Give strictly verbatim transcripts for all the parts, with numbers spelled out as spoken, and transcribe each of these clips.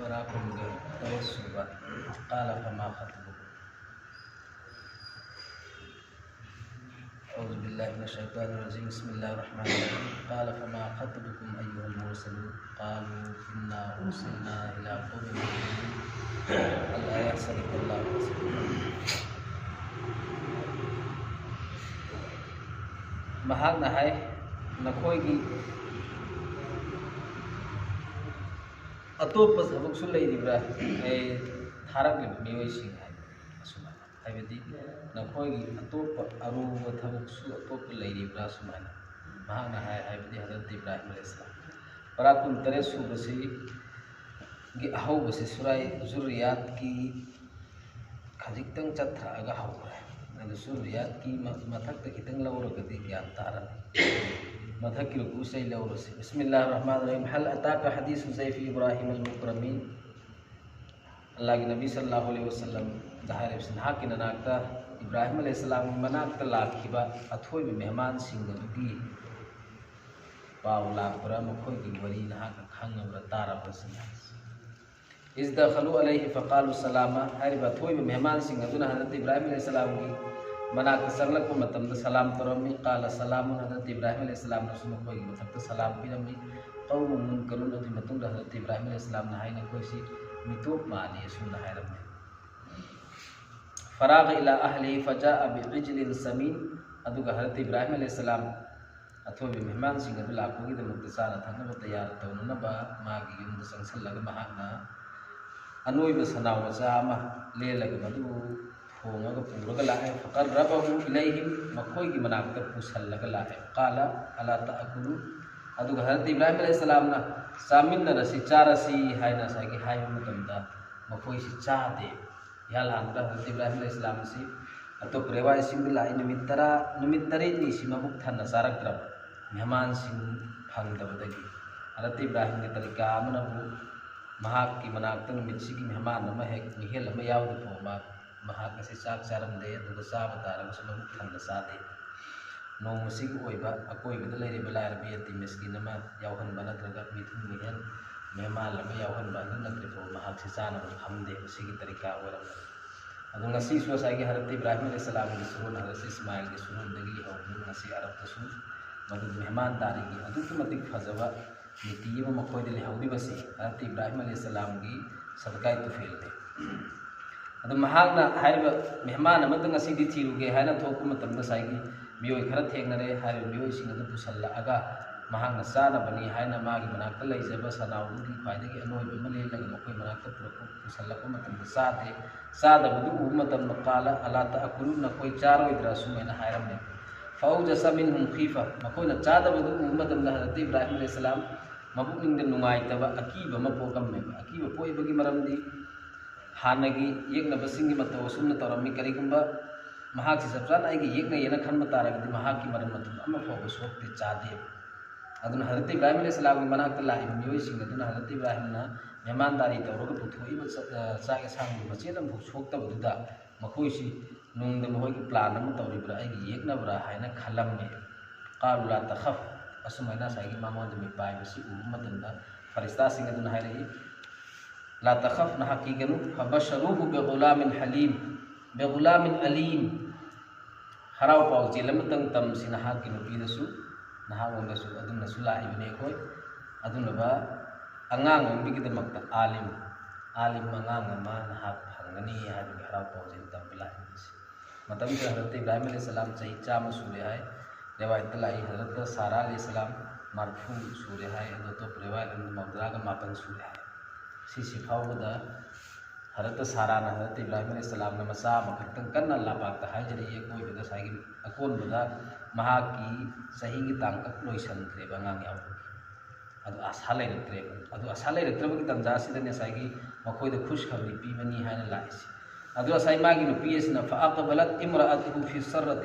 ꯇꯔꯥ ꯀꯨꯟꯒ ꯇꯔꯦꯠ ꯁꯨꯕ. قال فما خطبكم. أعوذ بالله من الشيطان الرجيم. بسم الله الرحمن الرحيم. قال فما خطبكم أيها المرسلون. قالوا إنا أرسلنا إلى قوم مجرمين. الآية. صدق الله العظيم. ꯃꯍꯥꯛꯅ ꯍꯥꯏ, ꯅꯈꯣꯏꯒꯤ ꯑꯇꯣꯞꯄ ꯊꯕꯛꯁꯨ ꯂꯩꯔꯤꯕ꯭ꯔꯥ? ꯑꯩ ꯊꯥꯔꯛꯂꯤꯕ ꯃꯤꯑꯣꯏꯁꯤꯡ ꯍꯥꯏꯕ ꯑꯁꯨꯃꯥꯏꯅ, ꯍꯥꯏꯕꯗꯤ ꯅꯈꯣꯏꯒꯤ ꯑꯇꯣꯞꯄ ꯑꯔꯨꯕ ꯊꯕꯛꯁꯨ ꯑꯇꯣꯞꯄ ꯂꯩꯔꯤꯕ꯭ꯔꯥ? ꯁꯨꯃꯥꯏꯅ ꯃꯍꯥꯛꯅ ꯍꯥꯏ, ꯍꯥꯏꯕꯗꯤ ꯍꯖꯔꯠ ꯏꯕ꯭ꯔꯥꯍꯤꯝ ꯑꯂꯩꯍꯤꯁꯁꯂꯥꯝ. ꯄꯔꯥ ꯀꯨꯟꯇꯔꯦꯠ ꯁꯨꯕꯁꯤꯒꯤ ꯑꯍꯧꯕꯁꯤ ꯁꯨꯔꯥꯏ ꯖꯨꯔꯤꯌꯥꯠꯀꯤ ꯈꯖꯤꯛꯇꯪ ꯆꯠꯊꯔꯛꯑꯒ ꯍꯧꯈ꯭ꯔꯦ꯫ ꯑꯗꯨ ꯖꯨꯔꯤꯌꯥꯠꯀꯤ ꯃ-, ꯃꯊꯛꯇ ꯈꯤꯇꯪ ꯂꯧꯔꯒꯗꯤ ꯒ꯭ꯌꯥꯟ ꯇꯥꯔꯅꯤ꯫ ꯃꯊꯛꯀꯤ ꯔꯨꯀꯨꯁꯦ ꯑꯩ ꯂꯧꯔꯁꯤ. بسم الله الرحمن الرحيم. هل أتاك حديث ضيف إبراهيم المكرمين. ꯑꯜꯂꯥꯍꯒꯤ ꯅꯕꯤ ꯁꯜꯂꯜꯂꯥꯍꯨ ꯑꯂꯩꯍꯤ ꯋꯥꯁꯜꯂꯝꯗ ꯍꯥꯏꯔꯤꯕꯁꯤ, ꯅꯍꯥꯛꯀꯤ ꯅꯅꯥꯛꯇ ꯏꯕ꯭ꯔꯥꯍꯤꯝ ꯑꯂꯩꯍꯤꯁꯁꯂꯥꯝꯒꯤ ꯃꯅꯥꯛꯇ ꯂꯥꯛꯈꯤꯕ ꯑꯊꯣꯏꯕ ꯃꯦꯍꯃꯥꯟꯁꯤꯡ ꯑꯗꯨꯒꯤ ꯄꯥꯎ ꯂꯥꯛꯄ꯭ꯔꯥ, ꯃꯈꯣꯏꯒꯤ ꯋꯥꯔꯤ ꯅꯍꯥꯛꯅ ꯈꯪꯉꯕ꯭ꯔꯥ, ꯇꯥꯔꯕ꯭ꯔꯥ ꯁꯤꯅꯤ꯫ إذ دخلوا عليه فقالوا سلاما. ꯍꯥꯏꯔꯤꯕ ꯑꯊꯣꯏꯕ ꯃꯦꯍꯃꯥꯟꯁꯤꯡ ꯑꯗꯨꯅ ꯍꯖꯔꯠ ꯏꯕ꯭ꯔꯥꯍꯤꯝ ꯑꯂꯩꯍꯤꯁꯁꯂꯥꯝꯒꯤ ꯃꯅꯥꯛꯇ ꯆꯪꯂꯛꯄ ꯃꯇꯝꯗ ꯁꯂꯥꯝ ꯇꯧꯔꯝꯃꯤ. قال سلام. ꯍꯖꯔꯠ ꯏꯕ꯭ꯔꯥꯍꯤꯝ ꯑꯂꯩꯍꯤꯁꯁꯂꯥꯝꯅꯁꯨ ꯃꯈꯣꯏꯒꯤ ꯃꯊꯛꯇ ꯁꯂꯥꯝ ꯄꯤꯔꯝꯃꯤ. قوم منكرون. ꯑꯗꯨꯒꯤ ꯃꯇꯨꯡꯗ ꯍꯖꯔꯠ ꯏꯕ꯭ꯔꯥꯍꯤꯝ ꯑꯂꯩꯍꯤꯁꯁꯂꯥꯝꯅ ꯍꯥꯏ, ꯅꯈꯣꯏꯁꯤ ꯃꯤꯇꯣꯞ ꯃꯥꯜꯂꯤ ꯑꯁꯨꯝꯅ ꯍꯥꯏꯔꯝꯃꯤ. فراغ إلى أهله فجاء بعجل سمين. ꯑꯗꯨꯒ ꯍꯖꯔꯠ ꯏꯕ꯭ꯔꯥꯍꯤꯝ ꯑꯂꯩꯍꯤꯁꯁꯂꯥꯝ ꯑꯊꯣꯏꯕ ꯃꯦꯍꯃꯥꯟꯁꯤꯡ ꯑꯗꯨ ꯂꯥꯛꯄꯒꯤꯗꯃꯛꯇ ꯆꯥꯅ ꯊꯛꯅꯕ ꯇꯌꯥꯔ ꯇꯧꯅꯅꯕ ꯃꯥꯒꯤ ꯌꯨꯝꯗ ꯆꯪꯁꯤꯜꯂꯒ ꯃꯍꯥꯛꯅ ꯑꯅꯣꯏꯕ ꯁꯟꯅꯥꯎ ꯃꯆꯥ ꯑꯃ ꯂꯦꯜꯂꯒ ꯃꯗꯨ ꯊꯣꯡꯉꯒ ꯄꯨꯔꯒ ꯂꯥꯛꯑꯦ. فقربه إليهم. ꯃꯈꯣꯏꯒꯤ ꯃꯅꯥꯛꯇ ꯄꯨꯁꯜꯂꯒ ꯂꯥꯛꯑꯦ. قال ألا تأكلون. ꯑꯗꯨꯒ ꯍꯖꯔꯠ ꯏꯕ꯭ꯔꯥꯍꯤꯝ ꯑꯂꯩꯍꯤꯁꯁꯂꯥꯝꯅ ꯆꯥꯃꯤꯟꯅꯔꯁꯤ, ꯆꯥꯔꯁꯤ ꯍꯥꯏꯅ ꯉꯁꯥꯏꯒꯤ ꯍꯥꯏꯕ ꯃꯇꯝꯗ ꯃꯈꯣꯏꯁꯤ ꯆꯥꯗꯦ꯫ ꯏꯍꯥꯟ ꯍꯥꯟꯕꯗ ꯍꯖꯔꯠ ꯏꯕ꯭ꯔꯥꯍꯤꯝ ꯑꯂꯩꯍꯤꯁꯁꯂꯥꯝ ꯑꯁꯤ ꯑꯇꯣꯞꯄ ꯔꯦꯋꯥꯌꯠꯁꯤꯡꯗ ꯂꯥꯛꯏ, ꯅꯨꯃꯤꯠ ꯇꯔꯥ, ꯅꯨꯃꯤꯠ ꯇꯔꯦꯠꯅꯤ ꯁꯤ ꯃꯕꯨꯛ ꯊꯟꯅ ꯆꯥꯔꯛꯇ꯭ꯔꯕ꯫ ꯃꯦꯍꯃꯥꯟꯁꯤꯡ ꯐꯪꯗꯕꯗꯒꯤ꯫ ꯍꯖꯔꯠ ꯏꯕ꯭ꯔꯥꯍꯤꯝꯒꯤ ꯇꯔꯤꯀꯥ ꯑꯃꯅꯕꯨ ꯃꯍꯥꯛꯀꯤ ꯃꯅꯥꯛꯇ ꯅꯨꯃꯤꯠꯁꯤꯒꯤ ꯃꯦꯍꯃꯥꯟ ꯑꯃ ꯍꯦꯛ, ꯃꯤꯍꯦꯜ ꯑꯃ ꯌꯥꯎꯗ ꯐꯥꯎꯕ ꯃꯍꯥꯛ ꯑꯁꯤ ꯆꯥꯛ ꯆꯥꯔꯝꯗꯦ, ꯑꯗꯨꯒ ꯆꯥꯕ ꯇꯥꯔꯒꯁꯨ ꯃꯕꯨꯛ ꯊꯟꯅ ꯆꯥꯗꯦ꯫ ꯅꯣꯡꯃꯁꯤꯒꯤ ꯑꯣꯏꯕ ꯑꯀꯣꯏꯕꯗ ꯂꯩꯔꯤꯕ ꯂꯥꯏꯔꯕ ꯌꯦꯇꯤꯝ ꯃꯤꯁꯀꯤꯟ ꯑꯃ ꯌꯥꯎꯍꯟꯕ ꯅꯠꯇ꯭ꯔꯒ ꯃꯤꯊꯨꯡ ꯃꯤꯍꯦꯟ ꯃꯦꯍꯃꯥꯟ ꯑꯃ ꯌꯥꯎꯍꯟꯕ, ꯑꯗꯨ ꯅꯠꯇ꯭ꯔꯤꯐꯥꯎ ꯃꯍꯥꯛꯁꯤ ꯆꯥꯅꯕ ꯈꯝꯗꯦꯕ꯫ ꯁꯤꯒꯤ ꯇꯔꯤꯀꯥ ꯑꯣꯏꯔꯝꯕꯅꯤ꯫ ꯑꯗꯨ ꯉꯁꯤꯁꯨ ꯉꯁꯥꯏꯒꯤ ꯍꯖꯔꯠ ꯏꯕ꯭ꯔꯥꯍꯤꯝ ꯑꯂꯩꯍꯤꯁꯁꯂꯥꯝꯒꯤ ꯁꯨꯔꯣꯟ, ꯍꯖꯔꯠ ꯏꯁꯃꯥꯏꯜꯒꯤ ꯁꯨꯔꯣꯟꯗꯒꯤ ꯂꯩꯍꯧꯕꯗꯨ ꯉꯁꯤ ꯑꯔꯕꯇꯁꯨ ꯃꯗꯨ ꯃꯦꯍꯃꯥꯟꯗꯥꯔꯤꯒꯤ ꯑꯗꯨꯛꯀꯤ ꯃꯇꯤꯛ ꯐꯖꯕ ꯅꯤꯇꯤ ꯑꯃ ꯃꯈꯣꯏꯗ ꯂꯩꯍꯧꯔꯤꯕꯁꯤ ꯍꯖꯔꯠ ꯏꯕ꯭ꯔꯥꯍꯤꯝ ꯑꯂꯩꯍꯤꯁꯁꯂꯥꯝꯒꯤ ꯁꯗꯀꯥꯏ ꯇꯨꯐꯦꯜꯅꯤ꯫ ꯑꯗꯨ ꯃꯍꯥꯛꯅ ꯍꯥꯏꯔꯤꯕ ꯃꯦꯍꯃꯥꯟ ꯑꯃꯗ ꯉꯁꯤꯗꯤ ꯊꯤꯔꯨꯒꯦ ꯍꯥꯏꯅ ꯊꯣꯛꯄ ꯃꯇꯝꯗ ꯉꯁꯥꯏꯒꯤ ꯃꯤꯑꯣꯏ ꯈꯔ ꯊꯦꯡꯅꯔꯦ꯫ ꯍꯥꯏꯔꯤꯕ ꯃꯤꯑꯣꯏꯁꯤꯡ ꯑꯗꯨ ꯄꯨꯁꯜꯂꯛꯑꯒ ꯃꯍꯥꯛꯅ ꯆꯥꯅꯕꯅꯤ ꯍꯥꯏꯅ ꯃꯥꯒꯤ ꯃꯅꯥꯛꯇ ꯂꯩꯖꯕ ꯁꯅꯥꯎꯗꯨꯒꯤ ꯈ꯭ꯋꯥꯏꯗꯒꯤ ꯑꯅꯣꯏꯕ ꯑꯃ ꯂꯦꯜꯂꯒ ꯃꯈꯣꯏ ꯃꯅꯥꯛꯇ ꯄꯨꯔꯛꯄ, ꯄꯨꯁꯜꯂꯛꯄ ꯃꯇꯝꯗ ꯆꯥꯗꯦ꯫ ꯆꯥꯗꯕꯗꯨ ꯎꯕ ꯃꯇꯝꯗ ꯀꯥꯂ ꯑꯂꯥ ꯇꯥꯀꯨꯂꯨ, ꯅꯈꯣꯏ ꯆꯥꯔꯣꯏꯗ꯭ꯔꯥ? ꯁꯨꯃꯥꯏꯅ ꯍꯥꯏꯔꯝꯃꯦ꯫ ꯐꯧꯖ ꯁꯃꯤꯟ ꯍꯨꯝ ꯈꯤꯐ, ꯃꯈꯣꯏꯅ ꯆꯥꯗꯕꯗꯨ ꯎꯕ ꯃꯇꯝꯗ ꯍꯖꯔꯠ ꯏꯕ꯭ꯔꯥꯍꯤꯝ ꯑꯂꯩꯍꯤꯁꯁꯂꯥꯝ ꯃꯕꯨꯛꯅꯤꯡꯗ ꯅꯨꯡꯉꯥꯏꯇꯕ, ꯑꯀꯤꯕ ꯑꯃ ꯄꯣꯛꯂꯝꯃꯦꯕ꯫ ꯑꯀꯤꯕ ꯄꯣꯛꯏꯕꯒꯤ ꯃꯔꯝꯗꯤ ꯍꯥꯟꯅꯒꯤ ꯌꯦꯛꯅꯕꯁꯤꯡꯒꯤ ꯃꯇꯧ ꯑꯁꯨꯝꯅ ꯇꯧꯔꯝꯃꯤ꯫ ꯀꯔꯤꯒꯨꯝꯕ ꯃꯍꯥꯛꯁꯤ ꯆꯞ ꯆꯥꯅ ꯑꯩꯒꯤ ꯌꯦꯛꯅꯩꯌꯦꯅ ꯈꯟꯕ ꯇꯥꯔꯒꯗꯤ ꯃꯍꯥꯛꯀꯤ ꯃꯔꯟ ꯃꯊꯨꯝ ꯑꯃ ꯐꯥꯎꯕ ꯁꯣꯛꯇꯦ, ꯆꯥꯗꯦ꯫ ꯑꯗꯨꯅ ꯍꯖꯔꯠ ꯏꯕ꯭ꯔꯥꯍꯤꯝ ꯑꯂꯩꯍꯤꯁꯁꯂꯥꯝꯒꯤ ꯃꯅꯥꯛꯇ ꯂꯥꯛꯏꯕ ꯃꯤꯑꯣꯏꯁꯤꯡ ꯑꯗꯨꯅ ꯍꯖꯔꯠ ꯏꯕ꯭ꯔꯥꯍꯤꯝꯅ ꯃꯦꯍꯃꯥꯟꯗꯥꯔꯤ ꯇꯧꯔꯒ ꯄꯨꯊꯣꯛꯏꯕ ꯆꯥ-, ꯑ, ꯆꯥꯛ ꯌꯦꯟꯁꯥꯡꯗꯨ ꯃꯆꯦꯠ ꯑꯃꯐꯥꯎ ꯁꯣꯛꯇꯕꯗꯨꯗ ꯃꯈꯣꯏꯁꯤ ꯅꯨꯡꯗ ꯃꯈꯣꯏꯒꯤ plan ꯑꯃ ꯇꯧꯔꯤꯕ꯭ꯔꯥ, ꯑꯩꯒꯤ ꯌꯦꯛꯅꯕ꯭ꯔꯥ ꯍꯥꯏꯅ ꯈꯜꯂꯝꯃꯤ꯫ ꯀꯥꯂꯨ ꯂꯥ ꯇꯈꯐ, ꯑꯁꯨꯃꯥꯏꯅ ꯉꯁꯥꯏꯒꯤ ꯃꯉꯣꯟꯗ ꯃꯤꯄꯥꯏꯕꯁꯤ ꯎꯕ ꯃꯇꯝꯗ ꯐꯔꯤꯁꯇꯥꯁꯤꯡ ꯑꯗꯨꯅ ꯍꯥꯏꯔꯛꯏ, ꯂꯥ ꯇꯈꯐ, ꯅꯍꯥꯛ ꯀꯤꯒꯅꯨ, ꯐꯕꯁꯔꯨꯍꯨ ꯕꯤꯒꯨꯂꯥꯃꯤꯟ ꯍꯂꯤꯝ, ꯕꯤꯒꯨꯂꯥꯃꯤꯟ ꯑꯂꯤꯝ, ꯍꯔꯥꯎ ꯄꯥꯎꯖꯦꯜ ꯑꯃꯇꯪ ꯇꯝꯁꯤ ꯅꯍꯥꯛꯀꯤ ꯅꯨꯄꯤꯗꯁꯨ, ꯅꯍꯥꯛꯉꯣꯟꯗꯁꯨ꯫ ꯑꯗꯨꯝꯅꯁꯨ ꯂꯥꯛꯏꯕꯅꯤ ꯑꯩꯈꯣꯏ꯫ ꯑꯗꯨꯅꯕ ꯑꯉꯥꯡ ꯑꯃꯒꯤꯗꯃꯛꯇ ꯑꯥꯂꯤꯝ, ꯑꯥꯂꯤꯝ ꯑꯉꯥꯡ ꯑꯃ ꯅꯍꯥꯛ ꯐꯪꯒꯅꯤ ꯍꯥꯏꯕꯒꯤ ꯍꯔꯥꯎ ꯄꯥꯎꯖꯦꯜ ꯇꯝꯕ ꯂꯥꯛꯏꯕꯅꯤ꯫ ꯃꯇꯝꯗꯨꯗ ꯍꯖꯔꯠ ꯏꯕ꯭ꯔꯥꯍꯤꯝ ꯑꯂꯩꯍꯤꯁꯁꯂꯥꯝ ꯆꯍꯤ ꯆꯥꯝꯃ ꯁꯨꯔꯦ ꯍꯥꯏ꯫ ꯔꯦꯋꯥꯌꯠꯇ ꯂꯥꯛꯏ ꯍꯖꯔꯠ ꯁꯥꯔꯥ ꯑꯂꯩꯍꯤꯁꯁꯂꯥꯝ ꯃꯔꯐꯨ ꯁꯨꯔꯦ ꯍꯥꯏ, ꯑꯗꯣ ꯑꯇꯣꯞꯄ ꯔꯦꯋꯥꯌꯠ ꯑꯃꯗ ꯃꯧꯗ꯭ꯔꯥꯒ ꯃꯥꯄꯟ ꯁꯨꯔꯦ ꯍꯥꯏ꯫ ꯁꯤꯁꯤ ꯐꯥꯎꯕꯗ ꯍꯖꯔꯠ ꯁꯥꯔꯥꯅ ꯍꯖꯔꯠ ꯏꯕ꯭ꯔꯥꯍꯤꯝ ꯑꯂꯩꯍꯤꯁꯁꯂꯥꯝꯅ ꯃꯆꯥ ꯑꯃꯈꯛꯇꯪ ꯀꯟꯅ ꯂꯥꯄꯥꯛꯇ ꯍꯥꯏꯖꯔꯛꯏ꯫ ꯑꯀꯣꯏꯕꯗ ꯉꯁꯥꯏꯒꯤ ꯑꯀꯣꯟꯕꯗ ꯃꯍꯥꯛꯀꯤ ꯆꯍꯤꯒꯤ ꯇꯥꯡꯀꯛ ꯂꯣꯏꯁꯟꯈ꯭ꯔꯦꯕ ꯑꯉꯥꯡ ꯌꯥꯎꯕꯒꯤ꯫ ꯑꯗꯨ ꯑꯁꯥ ꯂꯩꯔꯛꯇ꯭ꯔꯦꯕ꯫ ꯑꯗꯨ ꯑꯁꯥ ꯂꯩꯔꯛꯇ꯭ꯔꯕꯒꯤ ꯇꯥꯟꯖꯥꯁꯤꯗꯅꯦ ꯉꯁꯥꯏꯒꯤ ꯃꯈꯣꯏꯗ ꯈꯨꯁꯈꯕꯔꯤ ꯄꯤꯕꯅꯤ ꯍꯥꯏꯅ ꯂꯥꯛꯏꯁꯦ꯫ ꯑꯗꯨ ꯉꯁꯥꯏ ꯃꯥꯒꯤ ꯅꯨꯄꯤ ꯑꯁꯤꯅ فأقبلت امرأته في سرة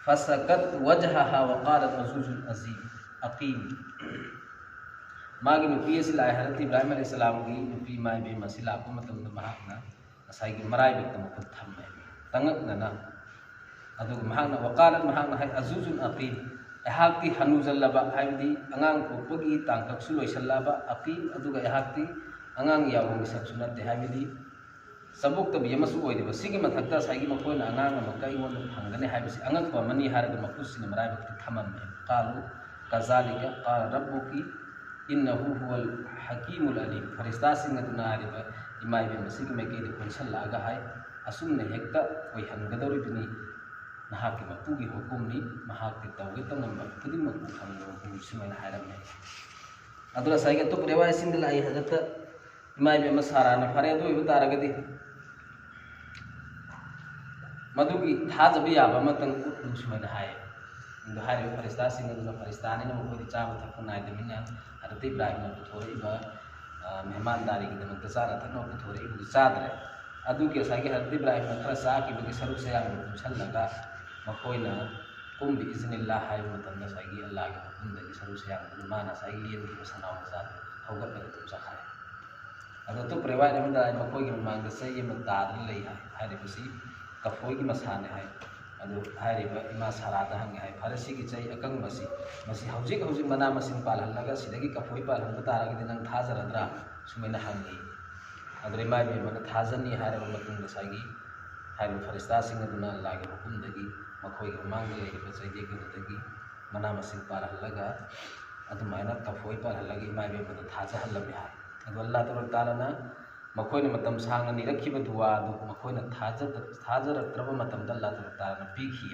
فسقت وجهها وقالت عجوز عظيم أقيم. ꯃꯥꯒꯤ ꯅꯨꯄꯤ ꯑꯁꯤ ꯂꯥꯛꯑꯦ ꯍꯥꯏꯔꯗꯤ ꯏꯕ꯭ꯔꯥꯍꯤꯝ ꯑꯂꯩꯍꯤꯁꯁꯂꯥꯝꯒꯤ ꯅꯨꯄꯤ ꯏꯃꯥ ꯏꯕꯦꯝ ꯑꯁꯤ ꯂꯥꯛꯄ ꯃꯇꯝꯗ ꯃꯍꯥꯛꯅ ꯉꯁꯥꯏꯒꯤ ꯃꯔꯥꯏꯕꯛꯇ ꯃꯈꯨꯠ ꯊꯝꯃꯦ ꯇꯉꯛꯅꯅ꯫ ꯑꯗꯨꯒ ꯃꯍꯥꯛꯅ وقالت، ꯃꯍꯥꯛꯅ ꯍꯥꯏ عجوز عقيم، ꯑꯩꯍꯥꯛꯇꯤ ꯍꯅꯨꯖꯜꯂꯕ, ꯍꯥꯏꯕꯗꯤ ꯑꯉꯥꯡ ꯄꯣꯛꯄꯒꯤ ꯇꯥꯡꯀꯛꯁꯨ ꯂꯣꯏꯁꯜꯂꯛꯑꯕ ꯑꯀꯤꯝ, ꯑꯗꯨꯒ ꯑꯩꯍꯥꯛꯇꯤ ꯑꯉꯥꯡ ꯌꯥꯎꯕ ꯃꯤꯁꯛꯁꯨ ꯅꯠꯇꯦ, ꯍꯥꯏꯕꯗꯤ ꯆꯥꯕꯣꯛꯇꯕꯤ ꯑꯃꯁꯨ ꯑꯣꯏꯔꯤꯕ꯫ ꯁꯤꯒꯤ ꯃꯊꯛꯇ ꯉꯁꯥꯏꯒꯤ ꯃꯈꯣꯏꯅ ꯑꯉꯥꯡ ꯑꯃꯀ ꯑꯩꯉꯣꯟꯗ ꯐꯪꯒꯅꯤ ꯍꯥꯏꯕꯁꯤ ꯑꯉꯛꯄ ꯑꯃꯅꯤ ꯍꯥꯏꯔꯒ ꯃꯈꯨꯠꯁꯤꯅ ꯃꯔꯥꯏꯕꯛꯇ ꯊꯝꯃꯝꯃꯦ꯫ ꯀꯥꯂꯨ ꯀꯖꯥꯂꯤꯀ ꯀꯥꯂ ꯔꯕꯨꯀꯤ ꯏꯟꯅꯍꯨ ꯍꯨꯋꯜ ꯍꯀꯤꯃꯨꯜ ꯑꯂꯤꯝ꯫ ꯐꯔꯤꯁꯇꯥꯁꯤꯡ ꯑꯗꯨꯅ ꯍꯥꯏꯔꯤꯕ ꯏꯃꯥ ꯏꯕꯦꯝ ꯑꯁꯤꯒꯤ ꯃꯥꯏꯀꯩꯗ ꯀꯣꯟꯁꯤꯜꯂꯛꯑꯒ ꯍꯥꯏ, ꯑꯁꯨꯝꯅ ꯍꯦꯛꯇ ꯑꯣꯏꯍꯟꯒꯗꯧꯔꯤꯕꯅꯤ, ꯅꯍꯥꯛꯀꯤ ꯃꯄꯨꯒꯤ ꯍꯨꯀꯨꯝꯅꯤ, ꯃꯍꯥꯛꯇꯤ ꯇꯧꯒꯦ ꯇꯧꯉꯝꯕ ꯈꯨꯗꯤꯡꯃꯛꯄꯨ ꯐꯪꯕ ꯃꯄꯨꯅꯤ, ꯁꯨꯃꯥꯏꯅ ꯍꯥꯏꯔꯝꯃꯦ꯫ ꯑꯗꯨꯅ ꯉꯁꯥꯏꯒꯤ ꯑꯇꯣꯞꯄ ꯔꯦꯋꯥꯏꯁꯤꯡꯗ ꯂꯥꯛꯏ ꯍꯖꯔꯠꯇ ꯏꯃꯥ ꯏꯕꯦꯝꯃ ꯁꯥꯔꯥꯅ ꯐꯔꯦ, ꯑꯗꯨ ꯑꯣꯏꯕ ꯇꯥꯔꯒꯗꯤ ꯃꯗꯨꯒꯤ ꯊꯥꯖꯕ ꯌꯥꯕ ꯑꯃꯇꯪ ꯎꯠꯂꯨ ꯁꯨꯃꯥꯏꯅ ꯍꯥꯏꯌꯦ꯫ ꯑꯗꯨ ꯍꯥꯏꯔꯤꯕ ꯐꯔꯤꯁꯇꯥꯁꯤꯡ ꯑꯗꯨꯅ ꯐꯔꯤꯁꯇꯥꯅꯤꯅ ꯃꯈꯣꯏꯗꯤ ꯆꯥꯕ ꯊꯛꯄ ꯅꯥꯏꯗꯕꯅꯤꯅ ꯍꯖꯔꯠ ꯏꯕ꯭ꯔꯥꯍꯤꯝꯅ ꯄꯨꯊꯣꯔꯛꯏꯕ, ꯑ, ꯃꯦꯍꯃꯥꯟꯗꯥꯔꯤꯒꯤꯗꯃꯛꯇ ꯆꯥꯅ ꯊꯛꯅꯕ ꯄꯨꯊꯣꯔꯛꯏꯕꯗꯨ ꯆꯥꯗ꯭ꯔꯦ꯫ ꯑꯗꯨꯒꯤ ꯉꯁꯥꯏꯒꯤ ꯍꯖꯔꯠ ꯏꯕ꯭ꯔꯥꯍꯤꯝꯅ ꯈꯔ ꯆꯥꯈꯤꯕꯒꯤ ꯁꯔꯨꯛ ꯁꯌꯥꯝꯗꯨ ꯄꯨꯟꯁꯤꯜꯂꯒ ꯃꯈꯣꯏꯅ ꯀꯨꯝꯕꯤ ꯏꯖꯅꯤꯜꯂꯥ ꯍꯥꯏꯕ ꯃꯇꯝꯗ ꯉꯁꯥꯏꯒꯤ ꯑꯜꯂꯥꯍꯒꯤ ꯃꯐꯝꯗꯒꯤ ꯁꯔꯨꯛ ꯁꯌꯥꯝꯗꯨ ꯃꯥꯅ ꯉꯁꯥꯏꯒꯤ ꯂꯦꯟꯈꯤꯕ ꯁꯅꯥ ꯃꯆꯥꯗꯨ ꯍꯧꯒꯠꯂꯒ ꯑꯗꯨꯝ ꯆꯠꯈ꯭ꯔꯦ꯫ ꯑꯗꯣ ꯑꯇꯣꯞꯄ ꯔꯦꯋꯥꯌꯠ ꯑꯃꯗ ꯃꯈꯣꯏꯒꯤ ꯃꯃꯥꯡꯗ ꯆꯩ ꯑꯃ ꯇꯥꯗꯨꯅ ꯂꯩ ꯍꯥꯏ꯫ ꯍꯥꯏꯔꯤꯕꯁꯤ ꯀꯐꯣꯏꯒꯤ ꯃꯁꯥꯅꯤ ꯍꯥꯏ꯫ ꯑꯗꯨ ꯍꯥꯏꯔꯤꯕ ꯏꯃꯥ ꯁꯥꯔꯥꯗ ꯍꯪꯉꯦ ꯍꯥꯏ, "ꯐꯔꯦ, ꯁꯤꯒꯤ ꯆꯩ ꯑꯀꯪꯕꯁꯤ, ꯃꯁꯤ ꯍꯧꯖꯤꯛ ꯍꯧꯖꯤꯛ ꯃꯅꯥ ꯃꯁꯤꯡ ꯄꯥꯜꯍꯜꯂꯒ ꯁꯤꯗꯒꯤ ꯀꯐꯣꯏ ꯄꯥꯜꯍꯟꯕ ꯇꯥꯔꯒꯗꯤ ꯅꯪ ꯊꯥꯖꯔꯗ꯭ꯔꯥ?" ꯁꯨꯃꯥꯏꯅ ꯍꯪꯉꯤ꯫ ꯑꯗꯨꯗ ꯏꯃꯥ ꯏꯕꯦꯝꯃꯅ ꯊꯥꯖꯅꯤ ꯍꯥꯏꯔꯕ ꯃꯇꯨꯡꯗ ꯉꯁꯥꯏꯒꯤ ꯍꯥꯏꯔꯤꯕ ꯐꯔꯤꯁꯇꯥꯁꯤꯡ ꯑꯗꯨꯅ ꯑꯜꯂꯥꯍꯒꯤ ꯍꯨꯀꯨꯝꯗꯒꯤ ꯃꯈꯣꯏꯒꯤ ꯃꯃꯥꯡꯗ ꯂꯩꯔꯤꯕ ꯆꯩꯗꯦꯛ ꯑꯗꯨꯗꯒꯤ ꯃꯅꯥ ꯃꯁꯤꯡ ꯄꯥꯜꯍꯜꯂꯒ ꯑꯗꯨꯃꯥꯏꯅ ꯀꯐꯣꯏ ꯄꯥꯜꯍꯜꯂꯒ ꯏꯃꯥ ꯏꯕꯦꯝꯃꯗ ꯊꯥꯖꯍꯜꯂꯝꯃꯤ ꯍꯥꯏ꯫ ꯑꯗꯨ ꯑꯜꯂꯥꯍ ꯇꯕꯥꯔꯛ ꯇꯥꯂꯥꯅ ꯃꯈꯣꯏꯅ ꯃꯇꯝ ꯁꯥꯡꯅ ꯅꯤꯔꯛꯈꯤꯕ ꯗꯨꯋꯥ ꯑꯗꯨ ꯃꯈꯣꯏꯅ ꯊꯥꯖꯗ-, ꯊꯥꯖꯔꯛꯇ꯭ꯔꯕ ꯃꯇꯝꯗ ꯑꯜꯂꯥꯍ ꯇꯕꯥꯔꯛ ꯇꯥꯂꯥꯅ ꯄꯤꯈꯤ꯫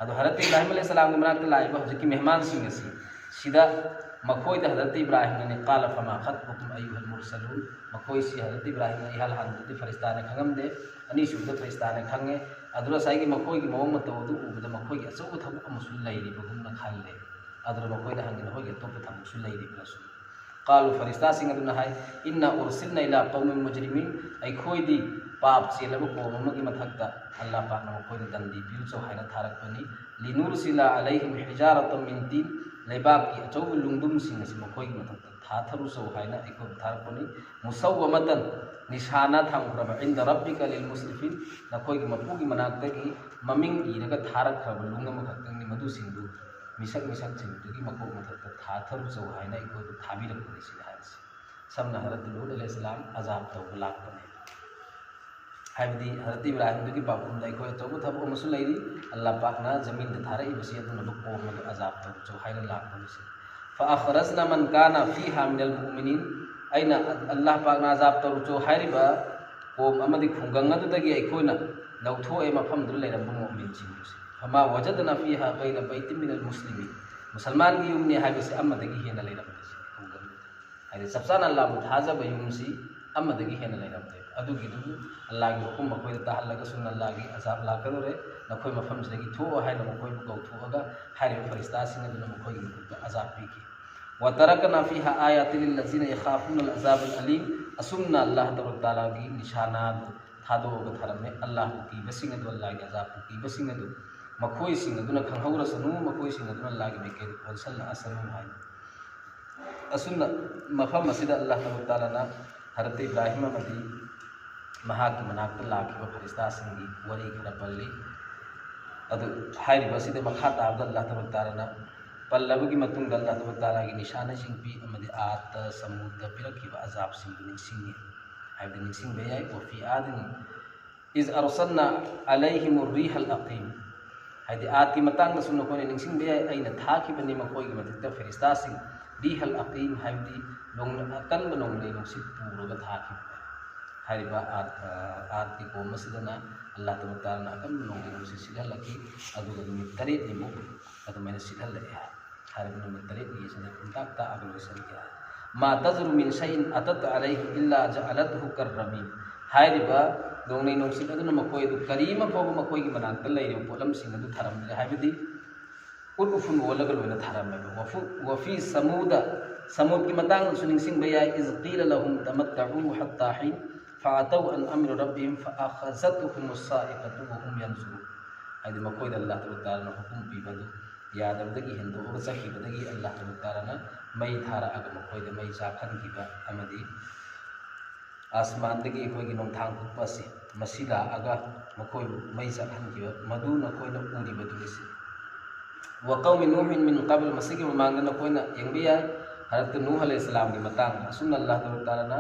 ꯑꯗꯣ ꯍꯖꯔꯠ ꯏꯕ꯭ꯔꯥꯍꯤꯝ ꯑꯂꯩꯍꯤ ꯁꯂꯥꯝꯒꯤ ꯃꯅꯥꯛꯇ ꯂꯥꯛꯏꯕ ꯍꯧꯖꯤꯛꯀꯤ ꯃꯦꯍꯃꯥꯟꯁꯤꯡ ꯑꯁꯤ, ꯁꯤꯗ ꯃꯈꯣꯏꯗ ꯍꯖꯔꯠ ꯏꯕ꯭ꯔꯥꯍꯤꯝꯅꯅꯤ, "ꯀꯥꯂ ꯐꯃꯥ ꯈꯠꯕꯨꯀꯨꯝ ꯑꯌꯨꯍꯜ ꯃꯨꯔꯁꯂꯨꯟ", ꯃꯈꯣꯏꯁꯤ ꯍꯖꯔꯠ ꯏꯕ꯭ꯔꯥꯍꯤꯝꯅ ꯏꯍꯥꯟ ꯍꯥꯟꯕꯗꯗꯤ ꯐꯔꯤꯁꯇꯥꯅ ꯈꯪꯉꯝꯗꯦ, ꯑꯅꯤꯁꯨꯕꯗ ꯐꯔꯤꯁꯇꯥꯅ ꯈꯪꯉꯦ꯫ ꯑꯗꯨꯅ ꯉꯁꯥꯏꯒꯤ ꯃꯈꯣꯏꯒꯤ ꯃꯑꯣꯡ ꯃꯇꯧ ꯑꯗꯨ ꯎꯕꯗ ꯃꯈꯣꯏꯒꯤ ꯑꯆꯧꯕ ꯊꯕꯛ ꯑꯃꯁꯨ ꯂꯩꯔꯤꯕꯒꯨꯝꯅ ꯈꯜꯂꯦ꯫ ꯑꯗꯨꯅ ꯃꯈꯣꯏꯗ ꯍꯪꯉꯤ, "ꯅꯈꯣꯏꯒꯤ ꯑꯇꯣꯞꯄ ꯊꯕꯛꯁꯨ ꯂꯩꯔꯤꯕ꯭ꯔꯥ?" ꯁꯨꯝ꯫ ꯀꯥꯂꯨ, ꯐꯔꯤꯁꯇꯥꯁꯤꯡ ꯑꯗꯨꯅ ꯍꯥꯏ, "ꯏꯟꯅ ꯎꯔꯁꯤꯜꯅ ꯏꯂꯥ ꯀꯧꯃꯤꯟ ꯃꯨꯖꯔꯤꯃꯤꯟ", ꯑꯩꯈꯣꯏꯗꯤ ꯄꯥꯞ ꯆꯦꯜꯂꯕ ꯀꯣꯝ ꯑꯃꯒꯤ ꯃꯊꯛꯇ ꯑꯜꯂꯥ ꯄꯥꯛꯅ ꯃꯈꯣꯏꯗ ꯗꯟꯗꯤ ꯄꯤꯔꯨꯆꯣ ꯍꯥꯏꯅ ꯊꯥꯔꯛꯄꯅꯤ꯫ "ꯂꯤꯅꯨꯔꯁꯤꯂꯥ ꯑꯂꯩꯍꯤꯝ ꯍꯤꯖꯥꯔꯇꯝ ꯃꯤꯟ ꯇꯤꯟ", ꯂꯩꯕꯥꯛꯀꯤ ꯑꯆꯧꯕ ꯂꯨꯡꯗꯨꯝꯁꯤꯡ ꯑꯁꯤ ꯃꯈꯣꯏꯒꯤ ꯃꯊꯛꯇ ꯊꯥꯊꯔꯨꯆꯣ ꯍꯥꯏꯅ ꯑꯩꯈꯣꯏꯕꯨ ꯊꯥꯔꯛꯄꯅꯤ꯫ "ꯃꯨꯁꯧꯋꯃꯇꯟ", ꯅꯤꯁꯥꯅ ꯊꯝꯈ꯭ꯔꯕ, "ꯏꯟꯗ ꯔꯕꯤꯀ ꯂꯤꯜ ꯃꯨꯁꯔꯤꯐꯤꯟ", ꯅꯈꯣꯏꯒꯤ ꯃꯄꯨꯒꯤ ꯃꯅꯥꯛꯇꯒꯤ ꯃꯃꯤꯡ ꯏꯔꯒ ꯊꯥꯔꯛꯈ꯭ꯔꯕ ꯂꯨꯡ ꯑꯃꯈꯛꯇꯪꯅꯤ, ꯃꯗꯨꯁꯤꯡꯗꯨ ꯃꯤꯁꯛ ꯃꯤꯁꯛꯁꯤꯡꯗꯨꯒꯤ ꯃꯀꯣꯛ ꯃꯊꯛꯇ ꯊꯥꯊꯔꯨꯆꯣ ꯍꯥꯏꯅ ꯑꯩꯈꯣꯏꯕꯨ ꯊꯥꯕꯤꯔꯛꯄꯅꯤ ꯁꯤꯅꯤ ꯍꯥꯏꯔꯤꯁꯦ꯫ ꯁꯝꯅ ꯍꯔꯠ ꯂꯨꯠ ꯑꯂꯩꯍꯤꯁꯂꯥꯝ ꯑꯖꯥꯕ ꯇꯧꯕ ꯂꯥꯛꯄꯅꯦ꯫ ꯍꯥꯏꯕꯗꯤ ꯍꯔꯠ ꯏꯕ꯭ꯔꯥꯍꯤꯝꯗꯨꯒꯤ ꯄꯥꯎꯈꯨꯝꯗ ꯑꯩꯈꯣꯏ ꯑꯆꯧꯕ ꯊꯕꯛ ꯑꯃꯁꯨ ꯂꯩꯔꯤ꯫ ꯑꯜꯂꯥꯍ ꯄꯥꯛꯅ ꯖꯃꯤꯟꯗ ꯊꯥꯔꯛꯏꯕꯁꯤ ꯑꯗꯨꯅꯕꯨ ꯀꯣꯝ ꯑꯗꯨ ꯑꯖꯥꯕ ꯇꯧꯔꯨꯆꯣ ꯍꯥꯏꯅ ꯂꯥꯛꯄꯅꯤ ꯁꯤꯅꯤ꯫ فأخرجنا من كان فيها من المؤمنين. ꯑꯩꯅ ꯑꯜꯂꯥꯍ ꯄꯥꯛꯅ ꯑꯖꯥꯕ ꯇꯧꯔꯨꯆꯣ ꯍꯥꯏꯔꯤꯕ ꯀꯣꯝ ꯑꯃꯗꯤ ꯈꯨꯡꯒꯪ ꯑꯗꯨꯗꯒꯤ ꯑꯩꯈꯣꯏꯅ ꯂꯧꯊꯣꯛꯑꯦ ꯃꯐꯝꯗꯨꯗ ꯂꯩꯔꯝꯕ ꯃꯨꯑꯃꯤꯟꯁꯤꯡꯗꯨꯁꯦ꯫ فما وجدنا فيها غير بيت من المسلمين. ꯃꯨꯁꯜꯃꯥꯟꯒꯤ ꯌꯨꯝꯅꯤ ꯍꯥꯏꯕꯁꯤ ꯑꯃꯗꯒꯤ ꯍꯦꯟꯅ ꯂꯩꯔꯝꯗꯦ ꯁꯤꯅꯤ ꯈꯨꯡꯒꯪꯗꯨꯗ꯫ ꯍꯥꯏꯗꯤ ꯆꯞ ꯆꯥꯅ ꯑꯜꯂꯥꯍꯕꯨ ꯊꯥꯖꯕ ꯌꯨꯝꯁꯤ ꯑꯃꯗꯒꯤ ꯍꯦꯟꯅ ꯂꯩꯔꯝꯗꯦ꯫ ꯑꯗꯨꯒꯤꯗꯨ ꯑꯜꯂꯥꯍꯒꯤ ꯍꯨꯀꯨꯝ ꯃꯈꯣꯏꯗ ꯇꯥꯍꯜꯂꯒ ꯁꯨꯝꯅ ꯑꯜꯂꯥꯍꯒꯤ ꯑꯖꯥꯕ ꯂꯥꯛꯀꯗꯧꯔꯦ, ꯅꯈꯣꯏ ꯃꯐꯝꯁꯤꯗꯒꯤ ꯊꯣꯛꯑꯣ ꯍꯥꯏꯅ ꯃꯈꯣꯏꯕꯨ ꯀꯧꯊꯣꯛꯑꯒ ꯍꯥꯏꯔꯤꯕ ꯐꯔꯤꯁꯇꯥꯁꯤꯡ ꯑꯗꯨꯅ ꯃꯈꯣꯏꯒꯤ ꯃꯈꯨꯠꯇ ꯑꯖꯥꯕ ꯄꯤꯈꯤ꯫ وتركنا فيها آيات للذين يخافون العذاب الأليم. ꯑꯁꯨꯝꯅ ꯑꯜꯂꯥꯍ ꯇꯕꯥꯔꯛ ꯇꯥꯂꯥꯒꯤ ꯅꯤꯁꯥꯅꯥꯗꯨ ꯊꯥꯗꯣꯛꯑꯒ ꯊꯔꯝꯃꯦ꯫ ꯑꯜꯂꯥꯍꯕꯨ ꯀꯤꯕꯁꯤꯡ ꯑꯗꯨ, ꯑꯜꯂꯥꯍꯒꯤ ꯑꯖꯥꯕꯄꯨ ꯀꯤꯕꯁꯤꯡ ꯑꯗꯨ, ꯃꯈꯣꯏꯁꯤꯡ ꯑꯗꯨꯅ ꯈꯪꯍꯧꯔꯁꯅꯨ, ꯃꯈꯣꯏꯁꯤꯡ ꯑꯗꯨꯅ ꯑꯜꯂꯥꯍꯒꯤ ꯃꯥꯏꯀꯩꯗ ꯑꯣꯟꯁꯤꯜꯂꯛꯑꯁꯅꯨ ꯍꯥꯏꯅ꯫ ꯑꯁꯨꯝꯅ ꯃꯐꯝ ꯑꯁꯤꯗ ꯑꯜꯂꯥꯍ ꯇꯕꯥꯔꯛ ꯇꯥꯂꯥꯅ ꯍꯔꯠ ꯏꯕ꯭ꯔꯥꯍꯤꯝ ꯑꯃꯗꯤ ꯃꯍꯥꯛꯀꯤ ꯃꯅꯥꯛꯇ ꯂꯥꯛꯈꯤꯕ ꯐꯔꯤꯁꯇꯥꯁꯤꯡꯒꯤ ꯋꯥꯔꯤ ꯈꯔ ꯄꯜꯂꯤ꯫ ꯑꯗꯨ ꯍꯥꯏꯔꯤꯕ ꯑꯁꯤꯗ ꯃꯈꯥ ꯇꯥꯕꯗ ꯑꯜꯂꯥꯍ ꯇꯕꯥꯔꯛ ꯇꯥꯂꯥꯅ ꯄꯜꯂꯕꯒꯤ ꯃꯇꯨꯡꯗ ꯑꯜꯂꯥꯍ ꯇꯕꯥꯔꯛ ꯇꯥꯂꯥꯒꯤ ꯅꯤꯁꯥꯅꯁꯤꯡ ꯄꯤ ꯑꯃꯗꯤ ꯑꯥꯗ ꯁꯃꯨꯗ꯭ꯔꯗ ꯄꯤꯔꯛꯈꯤꯕ ꯑꯖꯥꯕꯁꯤꯡꯗꯨ ꯅꯤꯡꯁꯤꯡꯉꯤ ꯍꯥꯏꯕꯗꯤ ꯅꯤꯡꯁꯤꯡꯕ ꯌꯥꯏ꯫ وفي عاد إذ أرسلنا عليهم الريح العقيم. ꯍꯥꯏꯗꯤ ꯑꯥꯗꯀꯤ ꯃꯇꯥꯡꯗꯁꯨ ꯅꯈꯣꯏꯅ ꯅꯤꯡꯁꯤꯡꯕ ꯌꯥꯏ, ꯑꯩꯅ ꯊꯥꯈꯤꯕꯅꯤ ꯃꯈꯣꯏꯒꯤ ꯃꯊꯛꯇ ꯐꯤꯔꯤꯁꯇꯥꯁꯤꯡ, ꯔꯤꯍꯜ ꯑꯀꯤꯝ ꯍꯥꯏꯕꯗꯤ ꯅꯣꯡ-, ꯑꯀꯟꯕ ꯅꯣꯡꯂꯩ ꯅꯨꯡꯁꯤꯠ ꯄꯨꯔꯒ ꯊꯥꯈꯤꯕꯅꯤ꯫ ꯍꯥꯏꯔꯤꯕ ꯑꯥꯗ, ꯑ, ꯑꯥꯗꯀꯤ ꯀꯣꯝ ꯑꯁꯤꯗꯅ ꯑꯜꯂꯥꯍ ꯇꯕꯥꯔꯛ ꯇꯥꯂꯥꯅ ꯑꯀꯟꯕ ꯅꯣꯡꯂꯩ ꯅꯨꯡꯁꯤꯠ ꯁꯤꯠꯍꯜꯂꯛꯈꯤ, ꯑꯗꯨꯒ ꯅꯨꯃꯤꯠ ꯇꯔꯦꯠꯅꯤꯃꯨꯛ ꯑꯗꯨꯃꯥꯏꯅ ꯁꯤꯠꯍꯜꯂꯛꯑꯦ ꯍꯥꯏ꯫ ꯍꯥꯏꯔꯤꯕ ꯅꯨꯃꯤꯠ ꯇꯔꯦꯠꯅꯤ ꯑꯁꯤꯗ ꯄꯨꯡꯇꯥꯛ ꯇꯥꯛꯑꯒ ꯂꯣꯏꯁꯤꯟꯈꯤ ꯍꯥꯏ꯫ ما تذر من شيء أتت عليه إلا جعلته كالرميم. ꯍꯥꯏꯔꯤꯕ ꯅꯣꯡꯂꯩ ꯅꯨꯡꯁꯤꯠ ꯑꯗꯨꯅ ꯃꯈꯣꯏ ꯑꯗꯨ ꯀꯔꯤꯃ ꯐꯥꯎꯕ ꯃꯈꯣꯏꯒꯤ ꯃꯅꯥꯛꯇ ꯂꯩꯔꯤꯕ ꯄꯣꯠꯂꯝꯁꯤꯡ ꯑꯗꯨ ꯊꯥꯔꯝꯗ꯭ꯔꯦ, ꯍꯥꯏꯕꯗꯤ ꯎꯠ ꯎꯐꯨꯟ ꯑꯣꯜꯂꯒ ꯂꯣꯏꯅ ꯊꯥꯔꯝꯃꯦꯕ꯫ وفي، وفي ثمود, ꯁꯃꯨꯗꯀꯤ ꯃꯇꯥꯡꯗꯁꯨ ꯅꯤꯡꯁꯤꯡꯕ ꯌꯥꯏ, إذ قيل لهم تمتعوا حتى حين فعتوا عن أمر ربهم فأخذتهم الصاعقة وهم ينظرون. ꯍꯥꯏꯗꯤ ꯃꯈꯣꯏꯗ ꯑꯜꯂꯥꯍ ꯇꯕꯥꯔꯛ ꯇꯥꯂꯥꯅ ꯍꯨꯀꯨꯝ ꯄꯤꯕꯗꯨ ꯌꯥꯗꯕꯗꯒꯤ ꯍꯦꯟꯗꯣꯛꯑꯒ ꯆꯠꯈꯤꯕꯗꯒꯤ ꯑꯜꯂꯥꯍ ꯇꯕꯥꯔꯛ ꯇꯥꯂꯥꯅ ꯃꯩ ꯊꯥꯔꯛꯑꯒ ꯃꯈꯣꯏꯗ ꯃꯩ ꯆꯥꯛꯍꯟꯈꯤꯕ ꯑꯃꯗꯤ ꯑꯁꯃꯥꯟꯗꯒꯤ ꯑꯩꯈꯣꯏꯒꯤ ꯅꯣꯡꯊꯥꯡ ꯀꯨꯞꯄ ꯑꯁꯤ ꯃꯁꯤ ꯂꯥꯛꯑꯒ ꯃꯈꯣꯏꯕꯨ ꯃꯩ ꯆꯥꯛꯍꯟꯈꯤꯕ ꯃꯗꯨ ꯅꯈꯣꯏꯅ ꯎꯔꯤꯕꯗꯨꯅꯤ ꯁꯤ꯫ وقوم نوح من قبل, ꯃꯁꯤꯒꯤ ꯃꯃꯥꯡꯗ ꯅꯈꯣꯏꯅ ꯌꯦꯡꯕ ꯌꯥꯏ, ꯍꯖꯔꯠ ꯅꯨꯍ ꯑꯂꯩꯍꯤꯁꯁꯂꯥꯝꯒꯤ ꯃꯇꯥꯡꯗ ꯑꯁꯨꯝꯅ ꯑꯜꯂꯥꯍ ꯇꯕꯥꯔꯛ ꯇꯥꯂꯥꯅ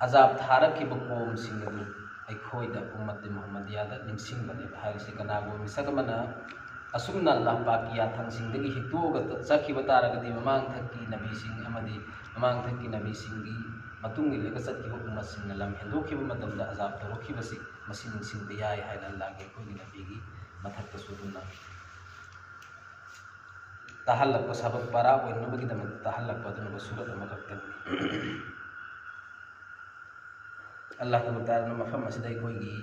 ꯑꯖꯥꯕ ꯊꯥꯔꯛꯈꯤꯕ ꯀꯣꯝꯁꯤꯡ ꯑꯗꯨ ꯑꯩꯈꯣꯏꯗ, ꯎꯝꯃꯠꯇꯤ ꯃꯨꯍꯝꯃꯗꯤꯌꯥꯗ ꯅꯤꯡꯁꯤꯡꯕꯅꯦꯕ ꯍꯥꯏꯔꯤꯁꯦ꯫ ꯀꯅꯥꯒꯨꯝꯕ ꯃꯤꯁꯛ ꯑꯃꯅ ꯑꯁꯨꯝꯅ ꯑꯜꯂꯥꯍ ꯄꯥꯛꯀꯤ ꯌꯥꯊꯪꯁꯤꯡꯗꯒꯤ ꯍꯤꯛꯇꯣꯛꯑꯒ ꯆꯠꯈꯤꯕ ꯇꯥꯔꯒꯗꯤ, ꯃꯃꯥꯡꯊꯛꯀꯤ ꯅꯕꯤꯁꯤꯡ ꯑꯃꯗꯤ ꯃꯃꯥꯡꯊꯛꯀꯤ ꯅꯕꯤꯁꯤꯡꯒꯤ ꯃꯇꯨꯡ ꯏꯜꯂꯒ ꯆꯠꯈꯤꯕ ꯎꯝꯃꯠꯁꯤꯡꯅ ꯂꯝ ꯍꯦꯟꯗꯣꯛꯈꯤꯕ ꯃꯇꯝꯗ ꯑꯖꯥꯕ ꯇꯧꯔꯛꯈꯤꯕꯁꯤ ꯃꯁꯤ ꯅꯤꯡꯁꯤꯡꯕ ꯌꯥꯏ ꯍꯥꯏꯅ ꯑꯜꯂꯥꯍꯒꯤ ꯑꯩꯈꯣꯏꯒꯤ ꯅꯕꯤꯒꯤ ꯃꯊꯛꯇꯁꯨ ꯑꯗꯨꯝꯅ ꯇꯥꯍꯜꯂꯛꯄ, ꯁꯕꯛ ꯄꯔꯥ ꯑꯣꯏꯅꯕꯒꯤꯗꯃꯛꯇ ꯇꯥꯍꯜꯂꯛꯄ ꯑꯗꯨꯒꯨꯝꯕ ꯁꯨꯔꯠ ꯑꯃꯈꯛꯇꯅꯤ꯫ ꯑꯜꯂꯥꯍ ꯇꯕꯥꯔꯛ ꯇꯥꯂꯥꯅ ꯃꯐꯝ ꯑꯁꯤꯗ ꯑꯩꯈꯣꯏꯒꯤ,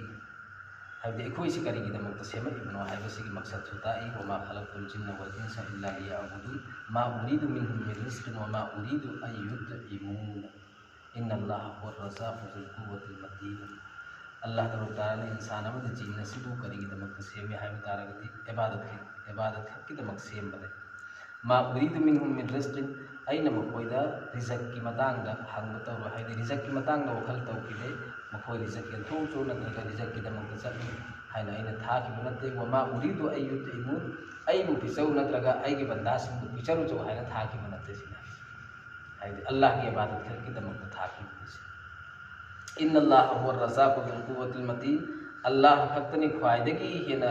ꯍꯥꯏꯕꯗꯤ ꯑꯩꯈꯣꯏꯁꯤ ꯀꯔꯤꯒꯤꯗꯃꯛꯇ ꯁꯦꯝꯃꯛꯏꯕꯅꯣ ꯍꯥꯏꯕꯁꯤꯒꯤ ꯃꯛꯁꯠꯁꯨ ꯇꯥꯛꯏ꯫ وما خلقت الجن والإنس إلا ليعبدون ما أريد منهم من رزق وما أريد أن يطعمون إن الله هو الرزاق ذو القوة المتين. ꯑꯜꯂꯥꯍ ꯇꯕꯥꯔꯛ ꯇꯥꯂꯥꯅ ꯏꯟꯁꯥꯟ ꯑꯃꯗꯤ ꯖꯤꯟ ꯑꯁꯤꯕꯨ ꯀꯔꯤꯒꯤꯗꯃꯛꯇ ꯁꯦꯝꯃꯤ ꯍꯥꯏꯕ ꯇꯥꯔꯒꯗꯤ, ꯏꯕꯥꯗꯠꯀꯤ, ꯏꯕꯥꯗꯠ ꯈꯛꯀꯤꯗꯃꯛ ꯁꯦꯝꯕꯅꯦ꯫ ما أريد منهم من رزق, ꯑꯩꯅ ꯃꯈꯣꯏꯗ ꯔꯤꯖꯛꯀꯤ ꯃꯇꯥꯡꯗ ꯍꯪꯕ ꯇꯧꯔꯣꯏ, ꯍꯥꯏꯗꯤ ꯔꯤꯖꯛꯀꯤ ꯃꯇꯥꯡꯗ ꯋꯥꯈꯜ ꯇꯧꯈꯤꯗꯦ, ꯃꯈꯣꯏ ꯔꯤꯖꯛ ꯌꯦꯟꯊꯣꯛꯎꯆꯣ ꯅꯠꯇ꯭ꯔꯒ ꯔꯤꯖꯛꯀꯤꯗꯃꯛꯇ ꯆꯠꯂꯨ ꯍꯥꯏꯅ ꯑꯩꯅ ꯊꯥꯈꯤꯕ ꯅꯠꯇꯦ꯫ وما أريد أن يطعمون, ꯑꯩꯕꯨ ꯄꯤꯖꯧ ꯅꯠꯇ꯭ꯔꯒ ꯑꯩꯒꯤ ꯕꯟꯗꯥꯁꯤꯡꯕꯨ ꯄꯤꯖꯔꯨꯆꯣ ꯍꯥꯏꯅ ꯊꯥꯈꯤꯕ ꯅꯠꯇꯦ꯫ ꯁꯤꯅ ꯍꯥꯏꯗꯤ ꯑꯜꯂꯥꯍꯒꯤ ꯏꯕꯥꯗꯠ ꯈꯛꯀꯤꯗꯃꯛꯇ ꯊꯥꯈꯤꯕꯅꯤ꯫ إن الله هو الرزاق ذو القوة المتين, ꯑꯜꯂꯥꯍ ꯈꯛꯇꯅꯤ ꯈ꯭ꯋꯥꯏꯗꯒꯤ ꯍꯦꯟꯅ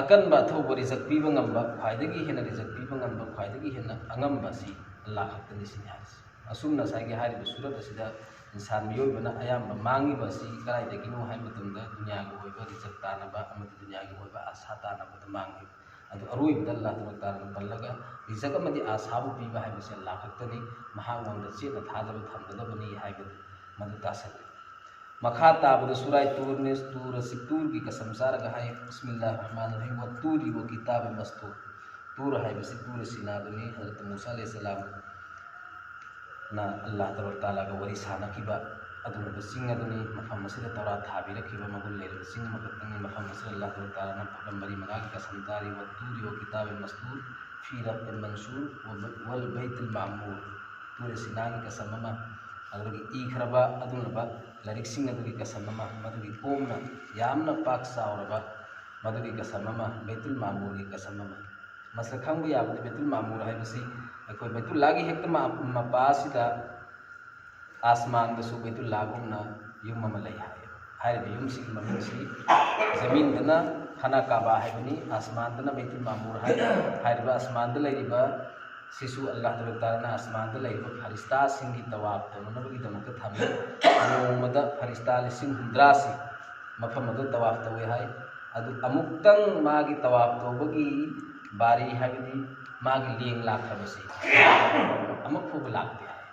ꯑꯀꯟꯕ ꯑꯊꯧꯕ ꯔꯤꯖꯛ ꯄꯤꯕ ꯉꯝꯕ, ꯈ꯭ꯋꯥꯏꯗꯒꯤ ꯍꯦꯟꯅ ꯔꯤꯖꯛ ꯄꯤꯕ ꯉꯝꯕ, ꯈ꯭ꯋꯥꯏꯗꯒꯤ ꯍꯦꯟꯅ ꯑꯉꯝꯕ ꯑꯁꯤ ꯑꯜꯂꯥꯍ ꯈꯛꯇꯅꯤ ꯁꯤꯅꯤ ꯍꯥꯏꯔꯤꯁꯤ꯫ ꯑꯁꯨꯝꯅ ꯉꯁꯥꯏꯒꯤ ꯍꯥꯏꯔꯤꯕ ꯁꯨꯔꯠ ꯑꯁꯤꯗ ꯏꯟꯁꯥꯟ ꯃꯤꯑꯣꯏꯕꯅ ꯑꯌꯥꯝꯕ ꯃꯥꯡꯉꯤꯕ ꯑꯁꯤ ꯀꯗꯥꯏꯗꯒꯤꯅꯣ ꯍꯥꯏꯕ ꯃꯇꯝꯗ ꯗꯨꯅꯤꯌꯥꯒꯤ ꯑꯣꯏꯕ ꯔꯤꯖꯛ ꯇꯥꯅꯕ ꯑꯃꯗꯤ ꯗꯨꯅꯤꯌꯥꯒꯤ ꯑꯣꯏꯕ ꯑꯁꯥ ꯇꯥꯅꯕꯗ ꯃꯥꯡꯉꯤ꯫ ꯑꯗꯨ ꯑꯔꯣꯏꯕꯗ ꯑꯜꯂꯥꯍ ꯇꯕꯥꯔꯛ ꯇꯥꯂꯥꯅ ꯄꯜꯂꯒ ꯔꯤꯖꯛ ꯑꯃꯗꯤ ꯑꯁꯥꯕꯨ ꯄꯤꯕ ꯍꯥꯏꯕꯁꯤ ꯑꯜꯂꯥꯍ ꯈꯛꯇꯅꯤ, ꯃꯍꯥꯛꯉꯣꯟꯗ ꯆꯦꯠꯅ ꯊꯥꯖꯕ ꯊꯝꯒꯗꯕꯅꯤ ꯍꯥꯏꯕꯗꯨ ꯃꯗꯨ ꯇꯥꯁꯜꯂꯤ꯫ ꯃꯈꯥ ꯇꯥꯕꯗ ꯁꯨꯔꯥꯏ ꯇꯨꯔꯅꯦ, ꯇꯨꯔ ꯑꯁꯤ ꯇꯨꯔꯒꯤ ꯀꯁꯝ ꯆꯥꯔꯒ ꯍꯥꯏ, بسم الله الرحمن الرحيم والطور وكتاب مسطور. ꯇꯨꯔ ꯍꯥꯏꯕꯁꯤ ꯇꯨꯔ ꯁꯤꯅꯥꯗꯨꯅꯤ, ꯍꯖꯔꯠ ꯃꯨꯁꯥ ꯑꯂꯩꯍꯤꯁꯁꯂꯥꯝ ꯅ ꯑꯜꯂꯥꯍ ꯇꯕꯥꯔꯛ ꯇꯥꯂꯥꯒ ꯋꯥꯔꯤ ꯁꯥꯅꯈꯤꯕ ꯑꯗꯨꯒꯨꯝꯕ ꯆꯤꯡ ꯑꯗꯨꯅꯤ꯫ ꯃꯐꯝ ꯑꯁꯤꯗ ꯇꯧꯔꯥ ꯊꯥꯕꯤꯔꯛꯈꯤꯕ ꯃꯒꯨꯟ ꯂꯩꯔꯕ ꯆꯤꯡ ꯑꯃꯈꯛꯇꯪꯅꯤ꯫ ꯃꯐꯝ ꯑꯁꯤꯗ ꯑꯜꯂꯥꯍ ꯇꯕꯥꯔꯛ ꯇꯥꯂꯥꯅ ꯄꯣꯠꯂꯝ ꯃꯔꯤ ꯃꯉꯥꯒꯤ ꯀꯁꯝ ꯆꯥꯔꯤ, والطور وكتاب مسطور في رق منشور وب-، والبيت المعمور꯫ ꯇꯨꯔ ꯁꯤꯅꯥꯒꯤ ꯀꯁꯝ ꯑꯃ, ꯑꯗꯨꯗꯒꯤ ꯏꯈ꯭ꯔꯕ ꯑꯗꯨꯒꯨꯝꯂꯕ ꯂꯥꯏꯔꯤꯛꯁꯤꯡ ꯑꯗꯨꯒꯤ ꯀꯁꯝ ꯑꯃ, ꯃꯗꯨꯒꯤ ꯀꯣꯝꯅ ꯌꯥꯝꯅ ꯄꯥꯛ ꯆꯥꯎꯔꯕ ꯃꯗꯨꯒꯤ ꯀꯁꯝ ꯑꯃ, ꯕꯩꯇꯨꯜ ꯃꯥꯃꯨꯔꯒꯤ ꯀꯁꯝ ꯑꯃ꯫ ꯃꯁꯤꯗ ꯈꯪꯕ ꯌꯥꯕꯗꯤ, ꯕꯩꯇꯨꯜ ꯃꯥꯃꯨꯔ ꯍꯥꯏꯕꯁꯤ ꯑꯩꯈꯣꯏ ꯕꯩꯇꯨꯜꯂꯥꯒꯤ ꯍꯦꯛꯇ ꯃꯥ-, ꯃꯄꯥ ꯑꯁꯤꯗ ꯑꯥꯁꯃꯥꯟꯗꯁꯨ ꯕꯩꯇꯨꯜꯂꯥꯒꯨꯝꯅ ꯌꯨꯝ ꯑꯃ ꯂꯩ ꯍꯥꯏ꯫ ꯍꯥꯏꯔꯤꯕ ꯌꯨꯝꯁꯤꯒꯤ ꯃꯃꯤꯡꯁꯤ ꯖꯃꯤꯟꯗꯅ ꯈꯥꯅꯥ ꯀꯥꯕꯥ ꯍꯥꯏꯕꯅꯤ, ꯑꯥꯁꯃꯥꯟꯗꯅ ꯕꯩꯇꯨꯜ ꯃꯥꯃꯨꯔ ꯍꯥꯏ꯫ ꯍꯥꯏꯔꯤꯕ ꯑꯥꯁꯃꯥꯟꯗ ꯂꯩꯔꯤꯕ ꯁꯤꯁꯨ ꯑꯜꯂꯥꯍ ꯇꯕꯥꯔꯛ ꯇꯥꯂꯥꯅ ꯑꯥꯁꯃꯥꯟꯗ ꯂꯩꯔꯤꯕ ꯐꯔꯤꯁꯇꯥꯁꯤꯡꯒꯤ ꯇꯋꯥꯐ ꯇꯧꯅꯅꯕꯒꯤꯗꯃꯛꯇ ꯊꯝꯃꯤ꯫ ꯅꯣꯡꯃꯗ ꯐꯔꯤꯁꯇꯥ ꯂꯤꯁꯤꯡ ꯍꯨꯝꯗ꯭ꯔꯥꯁꯤ ꯃꯐꯝ ꯑꯗꯨ ꯇꯋꯥꯐ ꯇꯧꯏ ꯍꯥꯏ꯫ ꯑꯗꯨ ꯑꯃꯨꯛꯇꯪ ꯃꯥꯒꯤ ꯇꯋꯥꯐ ꯇꯧꯕꯒꯤ ꯕꯥꯔꯤ ꯍꯥꯏꯕꯗꯤ ꯃꯥꯒꯤ ꯂꯦꯡ ꯂꯥꯛꯈ꯭ꯔꯕꯁꯤ ꯑꯃꯨꯛ ꯐꯥꯎꯕ ꯂꯥꯛꯇꯦ ꯍꯥꯏ꯫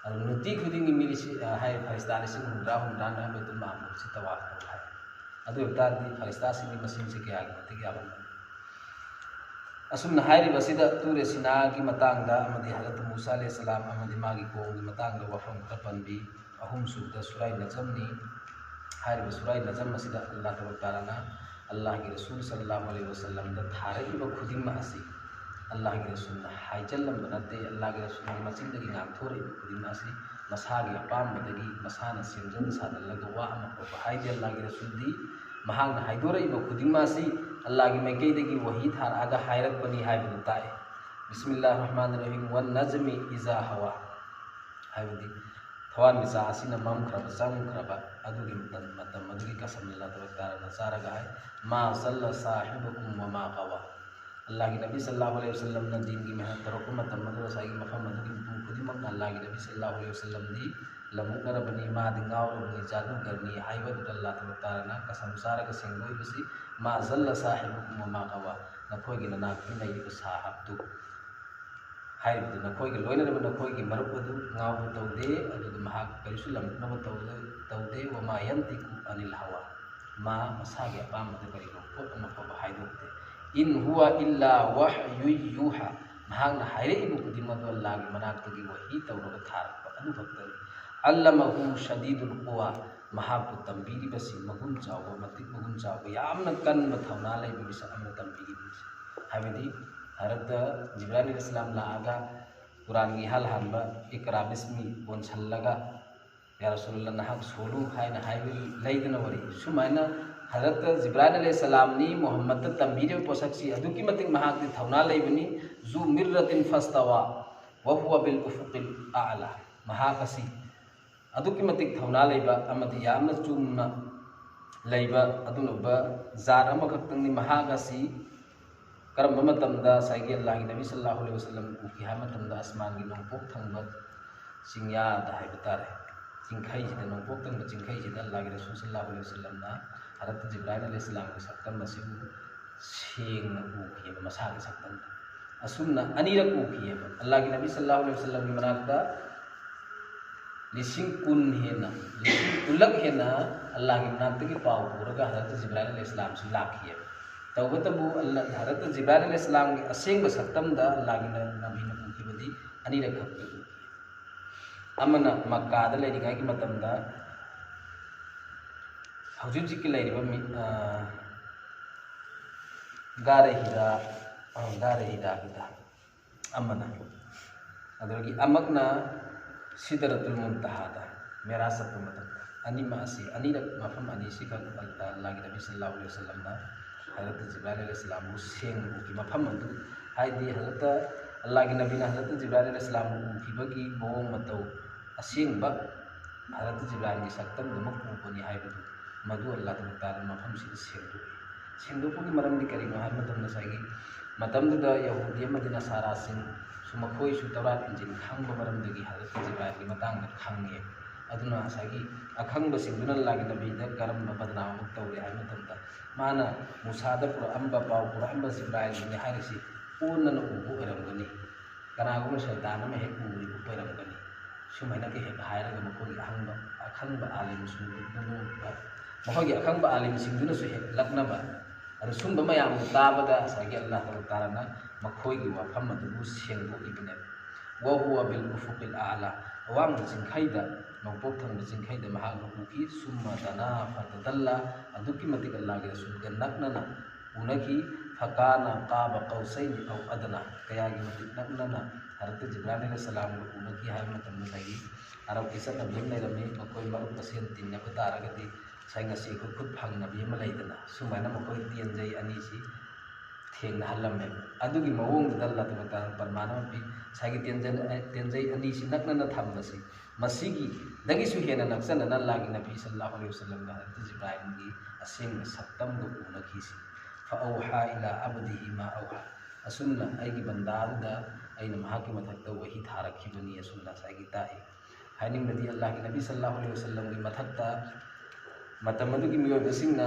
ꯑꯗꯨ ꯅꯨꯡꯇꯤ ꯈꯨꯗꯤꯡꯒꯤ ꯃꯤ ꯂꯤꯁꯤꯡ, ꯑ, ꯍꯥꯏ, ꯐꯔꯤꯁꯇꯥ ꯂꯤꯁꯤꯡ ꯍꯨꯝꯗ꯭ꯔꯥ ꯍꯨꯝꯗ꯭ꯔꯥꯅ ꯕꯩꯇꯨꯜ ꯃꯥꯃꯨꯔꯁꯤ ꯇꯋꯥꯐ ꯇꯧ ꯍꯥꯏ꯫ ꯑꯗꯨ ꯑꯣꯏꯕ ꯇꯥꯔꯗꯤ ꯐꯔꯤꯁꯇꯥꯁꯤꯡꯒꯤ ꯃꯁꯤꯡꯁꯤ ꯀꯌꯥꯒꯤ ꯃꯇꯤꯛ ꯌꯥꯝꯂꯝꯒꯅꯤ? ꯑꯁꯨꯝꯅ ꯍꯥꯏꯔꯤꯕꯁꯤꯗ ꯇꯨꯔꯦ ꯁꯤꯅꯥꯒꯤ ꯃꯇꯥꯡꯗ ꯑꯃꯗꯤ ꯍꯖꯔꯠ ꯃꯨꯁꯥ ꯑꯂꯩꯍꯤ ꯁꯂꯥꯝ ꯑꯃꯗꯤ ꯃꯥꯒꯤ ꯀꯣꯝꯒꯤ ꯃꯇꯥꯡꯗ ꯋꯥꯐꯝ ꯈꯔ ꯄꯟꯕꯤ꯫ ꯑꯍꯨꯝꯁꯨꯕꯗ ꯁꯨꯔꯥꯏ ꯅꯖꯝꯅꯤ꯫ ꯍꯥꯏꯔꯤꯕ ꯁꯨꯔꯥꯏ ꯅꯖꯝ ꯑꯁꯤꯗ ꯑꯜꯂꯥꯍ ꯇꯕꯥꯔꯛ ꯇꯥꯂꯥꯅ ꯑꯜꯂꯥꯍꯒꯤ ꯔꯁꯨꯜ ꯁꯜꯂꯜꯂꯥꯍꯨ ꯑꯂꯩꯍꯤ ꯋꯥꯁꯜꯂꯝꯗ ꯊꯥꯔꯛꯏꯕ ꯈꯨꯗꯤꯡꯃꯛ ꯑꯁꯤ ꯑꯜꯂꯥꯍꯒꯤ ꯔꯁꯨꯜꯅ ꯍꯥꯏꯖꯤꯜꯂꯝꯕ ꯅꯠꯇꯦ꯫ ꯑꯜꯂꯥꯍꯒꯤ ꯔꯁꯨꯜꯒꯤ ꯃꯆꯤꯟꯗꯒꯤ ꯉꯥꯡꯊꯣꯔꯛꯏꯕ ꯈꯨꯗꯤꯡꯃꯛ ꯑꯁꯤ ꯃꯁꯥꯒꯤ ꯑꯄꯥꯝꯕꯗꯒꯤ ꯃꯁꯥꯅ ꯁꯦꯝꯖꯤꯟ ꯁꯥꯖꯤꯜꯂꯒ ꯋꯥ ꯑꯃ ꯐꯥꯎꯕ ꯍꯥꯏꯗꯦ꯫ ꯑꯜꯂꯥꯍꯒꯤ ꯔꯁꯨꯜꯗꯤ ꯃꯍꯥꯛꯅ ꯍꯥꯏꯗꯣꯔꯛꯏꯕ ꯈꯨꯗꯤꯡꯃꯛ ꯑꯁꯤ ꯑꯜꯂꯥꯍꯒꯤ ꯃꯥꯏꯀꯩꯗꯒꯤ ꯋꯥꯍꯤ ꯊꯥꯔꯛꯑꯒ ꯍꯥꯏꯔꯛꯄꯅꯤ ꯍꯥꯏꯕꯗꯨ ꯇꯥꯛꯑꯦ꯫ ꯕꯤꯁꯃꯤꯜꯂꯥꯍꯤꯔ ꯔꯍꯃꯥꯅꯤꯔ ꯔꯍꯤꯝ, ꯋꯟ ꯅꯖꯃꯤ ꯏꯖꯥ ꯍꯋꯥ꯫ ꯍꯥꯏꯕꯗꯤ ꯊꯋꯥꯟꯃꯤꯆꯥꯛ ꯑꯁꯤꯅ ꯃꯝꯈ꯭ꯔꯕ, ꯆꯪꯈ꯭ꯔꯕ ꯑꯗꯨꯒꯤ ꯃꯇꯝ, ꯃꯇꯝ ꯑꯗꯨꯒꯤ ꯀꯁꯝ ꯑꯜꯂꯥꯍ ꯇꯕꯥꯔꯛ ꯇꯥꯂꯥꯅ ꯆꯥꯔꯒ ꯍꯥꯏ, ꯃꯥ ꯖꯜꯂ ꯁꯥꯍꯤꯕꯨꯀꯨꯝ ꯋ ꯃꯥ ꯒꯋꯥ꯫ ꯑꯜꯂꯥꯍꯒꯤ ꯅꯕꯤ ꯁꯜꯂꯜꯂꯥꯍꯨ ꯑꯂꯩꯍꯤ ꯋꯥꯁꯜꯂꯝꯅ ꯗꯤꯟꯒꯤ ꯃꯦꯍꯅꯠ ꯇꯧꯔꯛꯄ ꯃꯇꯝ ꯑꯗꯨ ꯉꯁꯥꯏꯒꯤ ꯃꯐꯝ ꯑꯗꯨꯒꯤ ꯃꯤꯄꯨꯝ ꯈꯨꯗꯤꯡꯃꯛꯅ ꯑꯜꯂꯥꯍꯒꯤ ꯅꯕꯤ ꯁꯜꯂꯜꯂꯥꯍꯨ ꯑꯂꯩꯍꯤ ꯋꯥꯁꯜꯂꯝꯗꯤ ꯂꯝꯃꯨꯛꯅꯔꯕꯅꯤ, ꯃꯥꯗꯤ ꯉꯥꯎꯔꯕꯅꯤ, ꯖꯥꯗꯨꯒꯔꯅꯤ ꯍꯥꯏꯕꯗꯨꯗ ꯑꯜꯂꯥꯍ ꯇꯕꯥꯔꯛ ꯇꯥꯂꯥꯅ ꯀꯁꯝ ꯆꯥꯔꯒ ꯁꯦꯡꯗꯣꯛꯏꯕꯁꯤ, ꯃꯥ ꯖꯜꯂ ꯁꯥꯍꯤꯕꯨꯀꯨꯝ ꯋ ꯃꯥ ꯒꯋꯥ, ꯅꯈꯣꯏꯒꯤ ꯅꯅꯥꯛꯇ ꯂꯩꯔꯤꯕ ꯁꯥꯍꯕꯇꯨ ꯍꯥꯏꯔꯤꯕꯗꯨ, ꯅꯈꯣꯏꯒ ꯂꯣꯏꯅꯔꯕ ꯅꯈꯣꯏꯒꯤ ꯃꯔꯨꯞ ꯑꯗꯨ ꯉꯥꯎꯕ ꯇꯧꯗꯦ, ꯑꯗꯨꯒ ꯃꯍꯥꯛ ꯀꯔꯤꯁꯨ ꯂꯝꯃꯨꯛꯅꯕ ꯇꯧꯗ-, ꯇꯧꯗꯦ꯫ ꯋꯃꯥ ꯌꯟꯇꯤꯀꯨ ꯑꯅꯤꯜ ꯍꯋꯥ, ꯃꯥ ꯃꯁꯥꯒꯤ ꯑꯄꯥꯝꯕꯗ ꯀꯔꯤꯒꯨꯝꯕ ꯄꯣꯠ ꯑꯃ ꯐꯥꯎꯕ ꯍꯥꯏꯗꯣꯛꯇꯦ꯫ ꯏꯟ ꯍꯨꯋ ꯏꯜꯂꯥ ꯋꯍꯌꯨ ꯌꯨꯍꯥ, ꯃꯍꯥꯛꯅ ꯍꯥꯏꯔꯛꯏꯕ ꯈꯨꯗꯤꯡꯃꯛ ꯑꯗꯨ ꯑꯜꯂꯥꯍꯒꯤ ꯃꯅꯥꯛꯇꯒꯤ ꯋꯥꯍꯤ ꯇꯧꯔꯒ ꯊꯥꯔꯛꯄ ꯑꯗꯨꯈꯛꯇꯅꯤ꯫ ꯑꯜꯂꯃꯍꯨ ꯁꯗꯤꯗꯨꯜ ꯀꯨꯋꯥ, ꯃꯍꯥꯛꯄꯨ ꯇꯝꯕꯤꯔꯤꯕꯁꯤ ꯃꯒꯨꯟ ꯆꯥꯎꯕ, ꯃꯇꯤꯛ ꯃꯒꯨꯟ ꯆꯥꯎꯕ, ꯌꯥꯝꯅ ꯀꯟꯕ ꯊꯧꯅꯥ ꯂꯩꯕ ꯃꯤꯁꯛ ꯑꯃꯅ ꯇꯝꯕꯤꯔꯤꯕꯅꯤ꯫ ꯍꯥꯏꯕꯗꯤ ꯍꯖꯔꯠ ꯖꯤꯕ꯭ꯔꯥꯏꯜ ꯑꯂꯩꯍꯤ ꯁꯂꯥꯝ ꯂꯥꯛꯑꯒ ꯀꯨꯔꯥꯟꯒꯤ ꯏꯍꯥꯟ ꯍꯥꯟꯕ ꯏꯀꯔꯥ ꯕꯤꯁꯃꯤ ꯀꯣꯟꯁꯜꯂꯒ, "ꯌꯥ ꯔꯁꯨꯂꯜꯂꯥꯍ, ꯅꯍꯥꯛ ꯁꯣꯜꯂꯨ" ꯍꯥꯏꯅ ꯍꯥꯏꯕ ꯂꯩꯗꯅ ꯋꯥꯔꯤ꯫ ꯁꯨꯃꯥꯏꯅ ꯍꯖꯔꯠ ꯖꯤꯕ꯭ꯔꯥꯏꯜ ꯑꯂꯩꯍꯤꯁꯁꯂꯥꯝꯅꯤ ꯃꯨꯍꯝꯃꯗꯇ ꯇꯝꯕꯤꯔꯤꯕ ꯄꯣꯠꯁꯛꯁꯤ ꯑꯗꯨꯛꯀꯤ ꯃꯇꯤꯛ ꯃꯍꯥꯛꯇꯤ ꯊꯧꯅꯥ ꯂꯩꯕꯅꯤ꯫ ꯖꯨ ꯃꯤꯔꯔꯥꯇꯤꯟ ꯐꯁꯇꯋꯥ ꯋꯍꯨꯋ ꯕꯤꯜ ꯎꯐꯨꯀꯤꯜ ꯑꯥꯂꯥ꯫ ꯃꯍꯥꯛ ꯑꯁꯤ ꯑꯗꯨꯛꯀꯤ ꯃꯇꯤꯛ ꯊꯧꯅꯥ ꯂꯩꯕ ꯑꯃꯗꯤ ꯌꯥꯝꯅ ꯆꯨꯝꯅ ꯂꯩꯕ ꯑꯗꯨꯒꯨꯝꯂꯕ ꯖꯥꯠ ꯑꯃꯈꯛꯇꯪꯅꯤ꯫ ꯃꯍꯥꯛ ꯑꯁꯤ ꯀꯔꯝꯕ ꯃꯇꯝꯗ ꯉꯁꯥꯏꯒꯤ ꯑꯜꯂꯥꯍꯒꯤ ꯅꯕꯤ ꯁꯜꯂꯜꯂꯥꯍꯨ ꯑꯂꯩꯍꯤ ꯋꯁꯜꯂꯝ ꯎꯈꯤ ꯍꯥꯏꯕ ꯃꯇꯝꯗ ꯑꯁꯃꯥꯟꯒꯤ ꯅꯣꯡꯄꯣꯛ ꯊꯪꯕ ꯆꯤꯡꯌꯥꯗ ꯍꯥꯏꯕ ꯇꯥꯔꯦ, ꯆꯤꯡꯈꯩꯁꯤꯗ, ꯅꯣꯡꯄꯣꯛ ꯊꯪꯕ ꯆꯤꯡꯈꯩꯁꯤꯗ ꯑꯜꯂꯥꯍꯒꯤ ꯔꯁꯨꯜ ꯁꯜꯂꯜꯂꯥꯍꯨ ꯑꯂꯩꯍꯤ ꯋꯁꯜꯂꯝꯅ ꯍꯖꯔꯠ ꯖꯤꯕ꯭ꯔꯥꯏꯜ ꯑꯂꯩꯍꯤꯁꯁꯂꯥꯝꯒꯤ ꯁꯛꯇꯝ ꯑꯁꯤꯕꯨ ꯁꯦꯡꯅ ꯎꯈꯤꯑꯕ, ꯃꯁꯥꯒꯤ ꯁꯛꯇꯝꯗ꯫ ꯑꯁꯨꯝꯅ ꯑꯅꯤꯔꯛ ꯎꯈꯤꯑꯕ꯫ ꯑꯜꯂꯥꯍꯒꯤ ꯅꯕꯤ ꯁꯜꯂꯜꯂꯥꯍꯨ ꯑꯂꯩꯍꯤ ꯋꯁꯜꯂꯝꯒꯤ ꯃꯅꯥꯛꯇ ꯂꯤꯁꯤꯡ ꯀꯨꯟ ꯍꯦꯟꯅ, ꯂꯤꯁꯤꯡ ꯀꯨꯟꯂꯛ ꯍꯦꯟꯅ ꯑꯜꯂꯥꯍꯒꯤ ꯃꯅꯥꯛꯇꯒꯤ ꯄꯥꯎ ꯄꯨꯔꯒ ꯍꯖꯔꯠ ꯖꯤꯕ꯭ꯔꯥꯏꯜ ꯑꯂꯩꯍꯤꯁꯁꯂꯥꯝꯁꯤ ꯂꯥꯛꯈꯤꯑꯕ꯫ ꯇꯧꯕꯇꯕꯨ ꯑꯜꯂꯥ-, ꯍꯖꯔꯠ ꯖꯤꯕ꯭ꯔꯥꯏꯜ ꯑꯂꯩꯍꯤꯁꯁꯂꯥꯝꯒꯤ ꯑꯁꯦꯡꯕ ꯁꯛꯇꯝꯗ ꯑꯜꯂꯥꯍꯒꯤ ꯅ-, ꯅꯕꯤꯅ ꯎꯈꯤꯕꯗꯤ ꯑꯅꯤꯔꯛ ꯈꯛꯇ ꯎꯈꯤ꯫ ꯑꯃꯅ ꯃꯛꯀꯥꯗ ꯂꯩꯔꯤꯉꯩꯒꯤ ꯃꯇꯝꯗ ꯍꯧꯖꯤꯛ ꯍꯧꯖꯤꯛꯀꯤ ꯂꯩꯔꯤꯕ ꯃꯤ-, ꯑ, ꯒꯥꯔꯦ ꯍꯤꯔꯥ, ꯑ, ꯒꯥꯔꯦ ꯍꯤꯔꯥꯒꯤꯗ ꯑꯃꯅ, ꯑꯗꯨꯗꯒꯤ ꯑꯃꯛꯅ ꯁꯤꯗꯔꯇꯨꯜ ꯃꯨꯟꯇꯍꯥꯗ ꯃꯦꯔꯥꯖ ꯆꯠꯄ ꯃꯇꯝꯗ꯫ ꯑꯅꯤꯃꯛ ꯑꯁꯤ, ꯑꯅꯤꯔꯛ ꯃꯐꯝ ꯑꯅꯤꯁꯤꯈꯛ ꯑꯜꯂꯥꯍꯒꯤ ꯅꯕꯤ ꯁꯜꯂꯜꯂꯥꯍꯨ ꯑꯂꯩꯍꯤ ꯋꯁꯜꯂꯝꯅ ꯍꯖꯔꯠ ꯖꯤꯕ꯭ꯔꯥꯏꯜ ꯑꯂꯩꯍꯤꯁꯁꯂꯥꯝꯕꯨ ꯁꯦꯡꯅ ꯎꯈꯤ꯫ ꯃꯐꯝ ꯑꯗꯨ, ꯍꯥꯏꯗꯤ ꯍꯖꯔꯠ ꯑꯜꯂꯥꯍꯒꯤ ꯅꯕꯤꯅ ꯍꯖꯔꯠ ꯖꯤꯕ꯭ꯔꯥꯏꯜ ꯑꯂꯩꯍꯤꯁꯁꯂꯥꯝꯕꯨ ꯎꯈꯤꯕꯒꯤ ꯃꯑꯣꯡ ꯃꯇꯧ ꯑꯁꯦꯡꯕ ꯍꯖꯔꯠ ꯖꯤꯕ꯭ꯔꯥꯏꯜꯒꯤ ꯁꯛꯇꯝꯗꯨꯃꯛ ꯎꯕꯅꯤ ꯍꯥꯏꯕꯗꯨ, ꯃꯗꯨ ꯑꯜꯂꯥꯍ ꯇꯥꯂꯥꯅ ꯃꯐꯝꯁꯤꯗ ꯁꯦꯡꯗꯣꯛꯏ꯫ ꯁꯦꯡꯗꯣꯛꯄꯒꯤ ꯃꯔꯝꯗꯤ ꯀꯔꯤꯅꯣ ꯍꯥꯏꯕ ꯃꯇꯝꯗ, ꯉꯁꯥꯏꯒꯤ ꯃꯇꯝꯗꯨꯗ ꯌꯍꯨꯗꯤ ꯑꯃꯗꯤ ꯅꯁꯥꯔꯥꯁꯤꯡꯁꯨ, ꯃꯈꯣꯏꯁꯨ ꯇꯧꯔꯥꯠ ꯏꯟꯖꯤꯜ ꯈꯪꯕ ꯃꯔꯝꯗꯒꯤ ꯍꯖꯔꯠ ꯖꯤꯕ꯭ꯔꯥꯏꯜꯒꯤ ꯃꯇꯥꯡꯗ ꯈꯪꯉꯦ꯫ ꯑꯗꯨꯅ ꯉꯁꯥꯏꯒꯤ ꯑꯈꯪꯕꯁꯤꯡꯗꯨꯅ ꯑꯜꯂꯥꯍꯒꯤ ꯅꯕꯤꯗ ꯀꯔꯝꯕ ꯕꯗꯅꯥꯝ ꯑꯃ ꯇꯧꯔꯦ ꯍꯥꯏꯕ ꯃꯇꯝꯗ, ꯃꯥꯅ ꯃꯨꯁꯥꯗ ꯄꯨꯔꯛꯑꯝꯕ, ꯄꯥꯎ ꯄꯨꯔꯛꯑꯝꯕ ꯖꯤꯕ꯭ꯔꯥꯏꯜꯒꯤꯅꯤ ꯍꯥꯏꯔꯤꯁꯤ ꯑꯣꯟꯅꯅ ꯎꯕ ꯑꯣꯏꯔꯝꯒꯅꯤ, ꯀꯅꯥꯒꯨꯝꯕ ꯁꯩꯇꯥꯟ ꯑꯃ ꯍꯦꯛ ꯎꯔꯤꯕ ꯑꯣꯏꯔꯝꯒꯅꯤ꯫ ꯁꯨꯃꯥꯏꯅꯒ ꯍꯦꯛ ꯍꯥꯏꯔꯒ ꯃꯈꯣꯏꯒꯤ ꯑꯍꯪꯕ, ꯑꯈꯪꯕ ꯑꯥꯂꯤꯝꯁꯤꯡꯗꯨꯅ, ꯃꯈꯣꯏꯒꯤ ꯑꯈꯪꯕ ꯑꯥꯂꯤꯝꯁꯤꯡꯗꯨꯅꯁꯨ ꯍꯦꯛ ꯂꯛꯅꯕ꯫ ꯑꯗꯨ ꯁꯨꯝꯕ ꯃꯌꯥꯝꯗꯨ ꯇꯥꯕꯗ ꯉꯁꯥꯏꯒꯤ ꯑꯜꯂꯥꯍ ꯇꯥꯂꯥꯅ ꯃꯈꯣꯏꯒꯤ ꯋꯥꯐꯝ ꯑꯗꯨꯕꯨ ꯁꯦꯡꯗꯣꯛꯏꯕꯅꯦꯕ꯫ ꯋꯍꯨꯋ ꯕꯤꯜ ꯎꯐꯨꯀꯤꯜ ꯑꯥꯂꯥ, ꯑꯋꯥꯡꯕ ꯆꯤꯡꯈꯩꯗ, ꯅꯣꯡꯄꯣꯛ ꯊꯪꯕ ꯆꯤꯡꯈꯩꯗ ꯃꯍꯥꯛꯅ ꯎꯈꯤ꯫ ꯁꯨꯝꯃ ꯗꯅꯥ ꯐꯇꯗꯜꯂꯥ, ꯑꯗꯨꯛꯀꯤ ꯃꯇꯤꯛ ꯑꯜꯂꯥꯍꯒꯤ ꯔꯁꯨꯜꯒ ꯅꯛꯅꯅ ꯎꯅꯈꯤ꯫ ꯐꯀꯥꯅ ꯀꯥꯕ ꯀꯧꯁꯩꯅꯤ ꯑꯧ ꯑꯗꯅꯥ, ꯀꯌꯥꯒꯤ ꯃꯇꯤꯛ ꯅꯛꯅꯅ ꯍꯖꯔꯠ ꯖꯤꯕ꯭ꯔꯥꯏꯜ ꯑꯂꯩꯍꯤꯁꯁꯂꯥꯝꯒ ꯎꯅꯈꯤ ꯍꯥꯏꯕ ꯃꯇꯝꯗ ꯉꯁꯥꯏꯒꯤ ꯑꯔꯕꯀꯤ ꯆꯠꯅꯕꯤ ꯑꯃ ꯂꯩꯔꯝꯃꯤ, ꯃꯈꯣꯏ ꯃꯔꯨꯞ ꯃꯁꯦꯟ ꯇꯤꯟꯅꯕ ꯇꯥꯔꯒꯗꯤ ꯉꯁꯥꯏ ꯉꯁꯤ ꯑꯩꯈꯣꯏ ꯈꯨꯠ ꯐꯪꯅꯕꯤ ꯑꯃ ꯂꯩꯗꯅ, ꯁꯨꯃꯥꯏꯅ ꯃꯈꯣꯏ ꯇꯦꯟꯖꯩ ꯑꯅꯤꯁꯤ ꯊꯦꯡꯅꯍꯜꯂꯝꯃꯦꯕ꯫ ꯑꯗꯨꯒꯤ ꯃꯑꯣꯡꯗꯨꯗ ꯑꯜꯂꯥꯍ ꯇꯕꯥꯔꯛ ꯇꯥꯂꯥꯅ ꯄ꯭ꯔꯃꯥꯟ ꯑꯃ ꯄꯤ, ꯉꯁꯥꯏꯒꯤ ꯇꯦꯟꯖꯟ-, ꯇꯦꯟꯖꯩ ꯑꯅꯤꯁꯤ ꯅꯛꯅꯅ ꯊꯝꯕꯁꯤ, ꯃꯁꯤꯒꯤꯗꯒꯤꯁꯨ ꯍꯦꯟꯅ ꯅꯛꯁꯟꯅꯅ ꯑꯜꯂꯥꯍꯒꯤ ꯅꯕꯤ ꯁꯜꯂꯜꯂꯥꯍꯨ ꯑꯂꯩꯍꯤ ꯋꯁꯜꯂꯝꯒ ꯍꯖꯔꯠ ꯏꯕ꯭ꯔꯥꯍꯤꯝꯒꯤ ꯑꯁꯦꯡꯕ ꯁꯛꯇꯝꯒ ꯎꯅꯈꯤꯁꯤ꯫ فأوحى إلى عبده ما أوحى. ꯑꯁꯨꯝꯅ ꯑꯩꯒꯤ ꯕꯟꯗꯥꯗꯨꯗ ꯑꯩꯅ ꯃꯍꯥꯛꯀꯤ ꯃꯊꯛꯇ ꯋꯥꯍꯤ ꯊꯥꯔꯛꯈꯤꯕꯅꯤ, ꯑꯁꯨꯝꯅ ꯉꯁꯥꯏꯒꯤ ꯇꯥꯛꯏ꯫ ꯍꯥꯏꯅꯤꯡꯕꯗꯤ, ꯑꯜꯂꯥꯍꯒꯤ ꯅꯕꯤ ꯁꯜꯂꯜꯂꯥꯍꯨ ꯑꯂꯩꯍꯤ ꯋꯁꯜꯂꯝꯒꯤ ꯃꯊꯛꯇ ꯃꯇꯝ ꯑꯗꯨꯒꯤ ꯃꯤꯑꯣꯏꯕꯁꯤꯡꯅ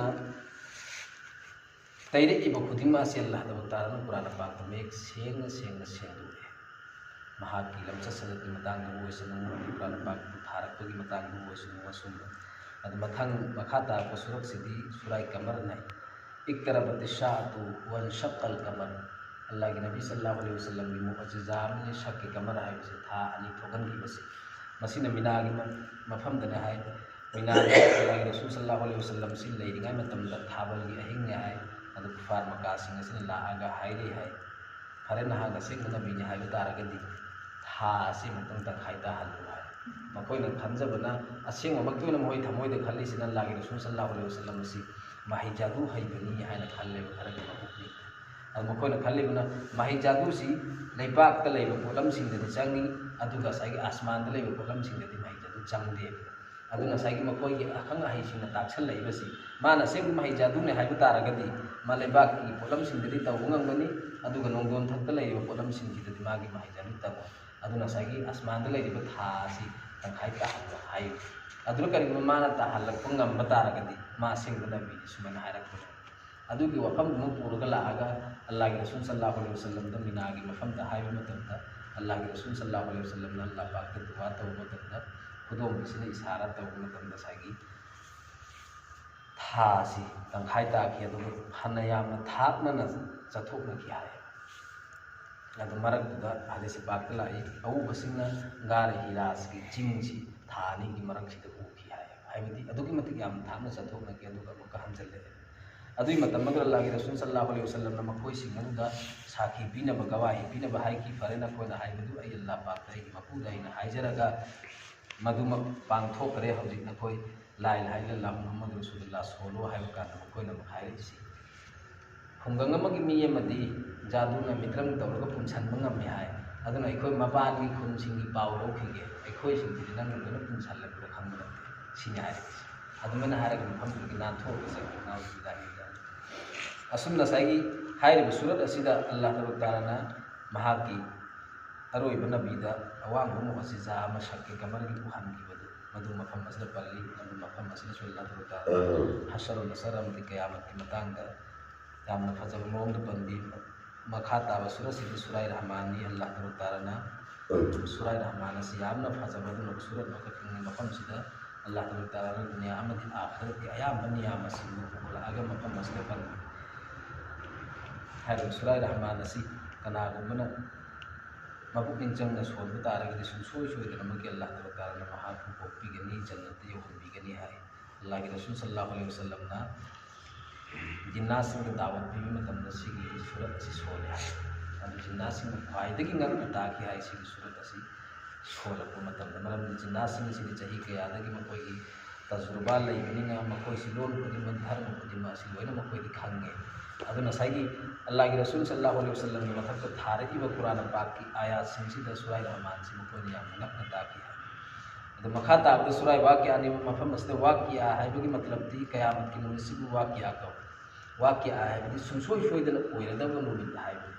ꯇꯩꯔꯛꯏꯕ ꯈꯨꯗꯤꯡꯃꯛ ꯑꯁꯤ ꯑꯜꯂꯥꯍ ꯇꯕꯥꯔꯛ ꯇꯥꯂꯥꯅ ꯀꯨꯔꯥꯟ ꯄꯥꯛꯇ ꯃꯌꯦꯛ ꯁꯦꯡꯅ ꯁꯦꯡꯅ ꯁꯦꯡꯗꯣꯛꯑꯦ꯫ ꯃꯍꯥꯛꯀꯤ ꯂꯝꯆꯠ ꯁꯥꯖꯠꯀꯤ ꯃꯇꯥꯡꯗꯕꯨ ꯑꯣꯏꯁꯅꯨ, ꯀꯨꯔꯥꯟ ꯄꯥꯛꯄꯨ ꯊꯥꯔꯛꯄꯒꯤ ꯃꯇꯥꯡꯗꯕꯨ ꯑꯣꯏꯁꯅꯨ, ꯑꯁꯨꯝꯅ꯫ ꯑꯗꯨ ꯃꯊꯪ, ꯃꯈꯥ ꯇꯥꯔꯛꯄ ꯁꯨꯔꯛꯁꯤꯗꯤ ꯁꯨꯔꯥꯏ ꯀꯃꯔꯅ ꯍꯥꯏ, اقتربت الساعة وانشق القمر. ꯑꯜꯂꯥꯍꯒꯤ ꯅꯕꯤ ꯁꯜꯂꯜꯂꯥꯍꯨ ꯑꯂꯩꯍꯤ ꯋꯁꯜꯂꯝꯒꯤ ꯃꯨꯑꯖꯤꯖꯥ ꯑꯃꯅꯤ ꯁꯛꯀꯤ ꯀꯃꯔ ꯍꯥꯏꯕꯁꯤ, ꯊꯥ ꯑꯅꯤ ꯊꯣꯛꯍꯟꯈꯤꯕꯁꯤ꯫ ꯃꯁꯤꯅ ꯃꯤꯅꯥꯒꯤ ꯃ-, ꯃꯐꯝꯗꯅ ꯍꯥꯏ, ꯃꯤꯅꯥꯗ ꯑꯜꯂꯥꯍꯒꯤ ꯔꯁꯨꯜ ꯁꯜꯂꯜꯂꯥꯍꯨ ꯑꯂꯩꯍꯤ ꯋꯁꯜꯂꯝꯁꯤ ꯂꯩꯔꯤꯉꯩ ꯃꯇꯝꯗ ꯊꯥꯕꯜꯒꯤ ꯑꯍꯤꯡꯅꯦ ꯍꯥꯏ꯫ ꯑꯗꯨ ꯀꯨꯐꯥꯔ ꯃꯀꯥꯁꯤꯡ ꯑꯁꯤꯅ ꯂꯥꯛꯑꯒ ꯍꯥꯏꯔꯦ ꯍꯥꯏ, "ꯐꯔꯦ, ꯅꯍꯥꯛ ꯑꯁꯦꯡꯕ ꯅꯕꯤꯅꯤ ꯍꯥꯏꯕ ꯇꯥꯔꯒꯗꯤ ꯊꯥ ꯑꯁꯤ ꯑꯃꯨꯛꯇꯪ ꯇꯪꯈꯥꯏ ꯇꯥꯍꯜꯂꯨ" ꯍꯥꯏ꯫ ꯃꯈꯣꯏꯅ ꯈꯟꯖꯕꯅ, ꯑꯁꯦꯡꯕꯃꯛꯇꯤ ꯑꯣꯏꯅ ꯃꯈꯣꯏ ꯊꯃꯣꯏꯗ ꯈꯜꯂꯤꯁꯤꯅ ꯑꯜꯂꯥꯍꯒꯤ ꯔꯁꯨꯜ ꯁꯜꯂꯜꯂꯥꯍꯨ ꯑꯂꯩꯍꯤ ꯋꯁꯜꯂꯝ ꯑꯁꯤ ꯃꯍꯩ ꯖꯥꯗꯨ ꯍꯩꯕꯅꯤ ꯍꯥꯏꯅ ꯈꯜꯂꯦꯕ ꯈꯔꯒꯤ ꯃꯕꯨꯛꯅꯤ꯫ ꯑꯗꯨ ꯃꯈꯣꯏꯅ ꯈꯜꯂꯤꯕꯅ, ꯃꯍꯩ ꯖꯥꯗꯨꯁꯤ ꯂꯩꯕꯥꯛꯇ ꯂꯩꯕ ꯄꯣꯠꯂꯝꯁꯤꯡꯗꯗꯤ ꯆꯪꯉꯤ, ꯑꯗꯨꯒ ꯉꯁꯥꯏꯒꯤ ꯑꯁꯃꯥꯟꯗ ꯂꯩꯕ ꯄꯣꯠꯂꯝꯁꯤꯡꯗꯗꯤ ꯃꯍꯩ ꯖꯥꯗꯨ ꯆꯪꯗꯦ꯫ ꯑꯗꯨꯅ ꯉꯁꯥꯏꯒꯤ ꯃꯈꯣꯏꯒꯤ ꯑꯈꯪ ꯑꯍꯩꯁꯤꯡꯅ ꯇꯥꯛꯁꯜꯂꯛꯏꯕꯁꯤ, ꯃꯥꯅ ꯑꯁꯦꯡꯕ ꯃꯍꯩ ꯖꯥꯗꯨꯅꯦ ꯍꯥꯏꯕ ꯇꯥꯔꯒꯗꯤ, ꯃꯥ ꯂꯩꯕꯥꯛꯀꯤ ꯄꯣꯠꯂꯝꯁꯤꯡꯗꯗꯤ ꯇꯧꯕ ꯉꯝꯒꯅꯤ, ꯑꯗꯨꯒ ꯅꯣꯡꯗꯣꯟ ꯊꯛꯇ ꯂꯩꯔꯤꯕ ꯄꯣꯠꯂꯝꯁꯤꯡꯁꯤꯗꯗꯤ ꯃꯥꯒꯤ ꯃꯍꯩ ꯖꯥꯗꯨ ꯇꯧꯔꯣꯏ꯫ ꯑꯗꯨꯅ ꯉꯁꯥꯏꯒꯤ ꯑꯁꯃꯥꯟꯗ ꯂꯩꯔꯤꯕ ꯊꯥ ꯑꯁꯤ ꯇꯪꯈꯥꯏ ꯇꯥꯍꯜꯂꯣ ꯍꯥꯏ꯫ ꯑꯗꯨꯅ ꯀꯔꯤꯒꯨꯝꯕ ꯃꯥꯅ ꯇꯥꯍꯜꯂꯛꯄ ꯉꯝꯕ ꯇꯥꯔꯒꯗꯤ, ꯃꯥ ꯑꯁꯦꯡꯕ ꯅꯕꯤꯅꯤ, ꯁꯨꯃꯥꯏꯅ ꯍꯥꯏꯔꯛꯄꯅꯦ꯫ ꯑꯗꯨꯒꯤ ꯋꯥꯐꯝꯗꯨꯃꯛ ꯄꯨꯔꯒ ꯂꯥꯛꯑꯒ ꯑꯜꯂꯥꯍꯒꯤ ꯔꯁꯨꯜ ꯁꯜꯂꯜꯂꯥꯍꯨ ꯑꯂꯩꯍꯤ ꯋꯁꯜꯂꯝꯗ ꯃꯤꯅꯥꯒꯤ ꯃꯐꯝꯗ ꯍꯥꯏꯕ ꯃꯇꯝꯗ, ꯑꯜꯂꯥꯍꯒꯤ ꯔꯁꯨꯜ ꯁꯜꯂꯜꯂꯥꯍꯨ ꯑꯂꯩꯍꯤ ꯋꯁꯜꯂꯝꯅ ꯑꯜꯂꯥꯍ ꯄꯥꯛꯇ ꯗꯨꯋꯥ ꯇꯧꯕ ꯃꯇꯝꯗ, ꯈꯨꯗꯣꯝꯕꯤꯁꯤꯅ ꯏꯁꯥꯔꯥ ꯇꯧꯕ ꯃꯇꯝꯗ ꯉꯁꯥꯏꯒꯤ ꯊꯥꯁꯤ ꯇꯪꯈꯥꯏ ꯇꯥꯈꯤ, ꯑꯗꯨꯒ ꯐꯅ ꯌꯥꯝꯅ ꯊꯥꯞꯅꯅ ꯆꯠꯊꯣꯛꯅꯈꯤ ꯍꯥꯏ꯫ ꯑꯗꯨ ꯃꯔꯛꯇꯨꯗ ꯍꯗꯤꯁ ꯄꯥꯛꯇ ꯂꯥꯛꯏ, ꯑꯎꯕꯁꯤꯡꯅ ꯒꯥꯔ ꯍꯤꯔꯥꯁꯀꯤ ꯆꯤꯡꯁꯤ ꯊꯥ ꯑꯅꯤꯒꯤ ꯃꯔꯛꯁꯤꯗ ꯎꯈꯤ ꯍꯥꯏ꯫ ꯍꯥꯏꯕꯗꯤ ꯑꯗꯨꯛꯀꯤ ꯃꯇꯤꯛ ꯌꯥꯝ ꯊꯥꯞꯅ ꯆꯠꯊꯣꯛꯅꯈꯤ, ꯑꯗꯨꯒ ꯑꯃꯨꯛꯀ ꯍꯟꯖꯤꯜꯂꯛꯑꯦ꯫ ꯑꯗꯨꯒꯤ ꯃꯇꯝ ꯑꯗꯨꯗ ꯑꯜꯂꯥꯍꯒꯤ ꯔꯁꯨꯜ ꯁꯜꯂꯜꯂꯥꯍꯨ ꯑꯂꯩꯍꯤ ꯋꯁꯜꯂꯝꯅ ꯃꯈꯣꯏꯁꯤꯡ ꯑꯗꯨꯗ ꯁꯥꯈꯤ ꯄꯤꯅꯕ, ꯒꯋꯥꯍꯤ ꯄꯤꯅꯕ ꯍꯥꯏꯈꯤ꯫ "ꯐꯔꯦ, ꯅꯈꯣꯏꯅ ꯍꯥꯏꯕꯗꯨ ꯑꯩ ꯑꯜꯂꯥꯍ ꯄꯥꯛꯇ ꯑꯩꯒꯤ ꯃꯄꯨꯗ ꯑꯩꯅ ꯍꯥꯏꯖꯔꯒ ꯃꯗꯨꯃꯛ ꯄꯥꯡꯊꯣꯛꯈ꯭ꯔꯦ꯫ ꯍꯧꯖꯤꯛ ꯅꯈꯣꯏ "ꯂꯥ ꯏꯂꯥꯍ ꯏꯜꯂꯜꯂꯥꯍ ꯃꯨꯍꯝꯃꯗꯨ ꯔꯁꯨꯂꯨꯜꯂꯥꯍ" ꯁꯣꯜꯂꯣ ꯍꯥꯏꯕ ꯀꯥꯟꯗ ꯃꯈꯣꯏꯅ ꯑꯃꯨꯛ ꯍꯥꯏꯔꯛꯏꯁꯤ, ꯈꯨꯡꯒꯪ ꯑꯃꯒꯤ ꯃꯤ ꯑꯃꯗꯤ ꯖꯥꯗꯨꯅ ꯃꯤꯇ꯭ꯔꯪ ꯇꯧꯔꯒ ꯄꯨꯟꯁꯟꯕ ꯉꯝꯃꯤ ꯍꯥꯏ, ꯑꯗꯨꯅ ꯑꯩꯈꯣꯏ ꯃꯄꯥꯟꯒꯤ ꯈꯨꯟꯁꯤꯡꯒꯤ ꯄꯥꯎ ꯂꯧꯈꯤꯒꯦ, ꯑꯩꯈꯣꯏꯁꯤꯡꯁꯤꯗꯤ ꯅꯪꯅ ꯂꯣꯏꯅ ꯄꯨꯟꯁꯜꯂꯒ ꯈꯪꯕ ꯅꯠꯇꯦ, ꯁꯤꯅꯤ ꯍꯥꯏꯔꯛꯏꯁꯤ꯫ ꯑꯗꯨꯃꯥꯏꯅ ꯍꯥꯏꯔꯒ ꯃꯐꯝꯗꯨꯗꯒꯤ ꯅꯥꯟꯊꯣꯛꯑꯒ ꯆꯠꯈ꯭ꯔꯦ꯫ ꯅꯥꯎꯖꯨꯕꯤꯜꯂꯥꯍꯤ ꯃꯤꯟ ꯖꯥꯂꯤꯛ꯫ ꯑꯁꯨꯝꯅ ꯉꯁꯥꯏꯒꯤ ꯍꯥꯏꯔꯤꯕ ꯁꯨꯔꯠ ꯑꯁꯤꯗ ꯑꯜꯂꯥꯍ ꯇꯕꯥꯔꯛ ꯇꯥꯂꯥꯅ ꯃꯍꯥꯛꯀꯤ ꯑꯔꯣꯏꯕ ꯅꯕꯤꯗ ꯑꯋꯥꯡꯕ ꯃꯨꯑꯖꯤꯖꯥ ꯑꯃ ꯁꯛꯀꯦ ꯀꯃꯔꯒꯤ ꯎꯍꯟꯈꯤꯕꯗꯨ, ꯃꯗꯨ ꯃꯐꯝ ꯑꯁꯤꯗ ꯄꯜꯂꯤ꯫ ꯃꯗꯨ ꯃꯐꯝ ꯑꯁꯤꯗꯁꯨ ꯑꯜꯂꯥꯍ ꯇꯕꯥꯔꯛ ꯇꯥꯂꯥꯅ ꯍꯁꯔꯨꯜ ꯅꯁꯔ ꯑꯃꯗꯤ ꯀꯌꯥꯃꯠꯀꯤ ꯃꯇꯥꯡꯗ ꯌꯥꯝꯅ ꯐꯖꯕ ꯃꯑꯣꯡꯗ ꯄꯟꯕꯤ꯫ ꯃꯈꯥ ꯇꯥꯕ ꯁꯨꯔꯠꯁꯤꯗꯤ ꯁꯨꯔꯥꯏ ꯔꯍꯃꯥꯟꯅꯤ꯫ ꯑꯜꯂꯥꯍ ꯇꯕꯥꯔꯛ ꯇꯥꯂꯥꯅ ꯁꯨꯔꯥꯏ ꯔꯍꯃꯥꯟ ꯑꯁꯤ ꯌꯥꯝꯅ ꯐꯖꯕ ꯑꯗꯨꯒꯨꯝꯕ ꯁꯨꯔꯠ ꯑꯃꯈꯛꯅꯤ꯫ ꯃꯐꯝꯁꯤꯗ ꯑꯜꯂꯥꯍ ꯇꯕꯥꯔꯛ ꯇꯥꯂꯥꯅ ꯗꯨꯅꯤꯌꯥ ꯑꯃꯗꯤ ꯑꯥꯈꯤꯔꯠꯀꯤ ꯑꯌꯥꯝꯕ ꯅꯤꯌꯥꯝꯁꯤꯡꯗꯨ ꯄꯨꯈꯠꯂꯛꯑꯒ ꯃꯐꯝ ꯑꯁꯤꯗ ꯄꯟꯕꯤ꯫ ꯍꯥꯏꯔꯤꯕ ꯁꯨꯔꯥꯏ ꯔꯍꯃꯥꯟ ꯑꯁꯤ ꯀꯅꯥꯒꯨꯝꯕꯅ ꯃꯄꯨꯛꯅꯤꯡ ꯆꯪꯅ ꯁꯣꯟꯕ ꯇꯥꯔꯒꯗꯤ ꯁꯨꯡꯁꯣꯏ ꯁꯣꯏꯗꯅꯃꯛꯀꯤ ꯑꯜꯂꯥꯍ ꯇꯕꯥꯔꯛ ꯇꯥꯂꯥꯅ ꯃꯍꯥꯛꯄꯨ ꯀꯣꯛꯄꯤꯒꯅꯤ, ꯖꯟꯅꯠꯇ ꯌꯧꯍꯟꯕꯤꯒꯅꯤ ꯍꯥꯏ꯫ ꯑꯜꯂꯥꯍꯒꯤ ꯔꯁꯨꯜ ꯁꯜꯂꯜꯂꯥꯍꯨ ꯑꯂꯩꯍꯤ ꯋꯥꯁꯜꯂꯝꯅ ꯖꯤꯟꯅꯥꯁꯤꯡꯗ ꯗꯥꯋꯠ ꯄꯤꯕ ꯃꯇꯝꯗ ꯁꯤꯒꯤ ꯁꯨꯔꯠ ꯑꯁꯤ ꯁꯣꯜꯂꯤ ꯍꯥꯏ꯫ ꯑꯗꯨ ꯖꯤꯟꯅꯥꯁꯤꯡꯅ ꯈ꯭ꯋꯥꯏꯗꯒꯤ ꯉꯛꯅ ꯇꯥꯈꯤ ꯍꯥꯏ ꯁꯤꯒꯤ ꯁꯨꯔꯠ ꯑꯁꯤ ꯁꯣꯜꯂꯛꯄ ꯃꯇꯝꯗ꯫ ꯃꯔꯝꯗꯤ ꯖꯤꯟꯅꯥꯁꯤꯡ ꯑꯁꯤꯗꯤ ꯆꯍꯤ ꯀꯌꯥꯗꯒꯤ ꯃꯈꯣꯏꯒꯤ ꯇꯖꯨꯔꯕꯥ ꯂꯩꯕꯅꯤꯅ ꯃꯈꯣꯏꯁꯤ ꯂꯣꯟ ꯈꯨꯗꯤꯡꯃꯛ, ꯙꯔꯃ ꯈꯨꯗꯤꯡꯃꯛ ꯑꯁꯤ ꯂꯣꯏꯅ ꯃꯈꯣꯏꯗꯤ ꯈꯪꯉꯦ꯫ ꯑꯗꯨꯅ ꯉꯁꯥꯏꯒꯤ ꯑꯜꯂꯥꯍꯒꯤ ꯔꯁꯨꯜ ꯁꯜꯂꯜꯂꯥꯍꯨ ꯑꯂꯩꯍꯤ ꯋꯥꯁꯜꯂꯝꯒꯤ ꯃꯊꯛꯇ ꯊꯥꯔꯛꯏꯕ ꯀꯨꯔꯥꯟ ꯄꯥꯛꯀꯤ ꯑꯥꯌꯥꯠꯁꯤꯡꯁꯤꯗ ꯁꯨꯔꯥꯏ ꯔꯍꯃꯥꯟꯁꯤ ꯃꯈꯣꯏꯅ ꯌꯥꯝꯅ ꯉꯛꯅ ꯇꯥꯈꯤ ꯍꯥꯏ꯫ ꯑꯗꯨ ꯃꯈꯥ ꯇꯥꯕꯗ ꯁꯨꯔꯥꯏ ꯋꯥꯀꯤꯌꯥꯅꯤ꯫ ꯃꯐꯝ ꯑꯁꯤꯗ ꯋꯥꯀꯤꯌꯥ ꯍꯥꯏꯕꯒꯤ ꯃꯇꯂꯕꯗꯤ ꯀꯌꯥꯃꯠꯀꯤ ꯅꯨꯃꯤꯠꯁꯤꯕꯨ ꯋꯥꯀꯤꯌꯥ ꯀꯧꯏ꯫ ꯋꯥꯀꯤꯌꯥ ꯍꯥꯏꯕꯗꯤ ꯁꯨꯡꯁꯣꯏ ꯁꯣꯏꯗꯅ ꯑꯣꯏꯔꯗꯕ ꯅꯨꯃꯤꯠ ꯍꯥꯏꯕꯅꯤ꯫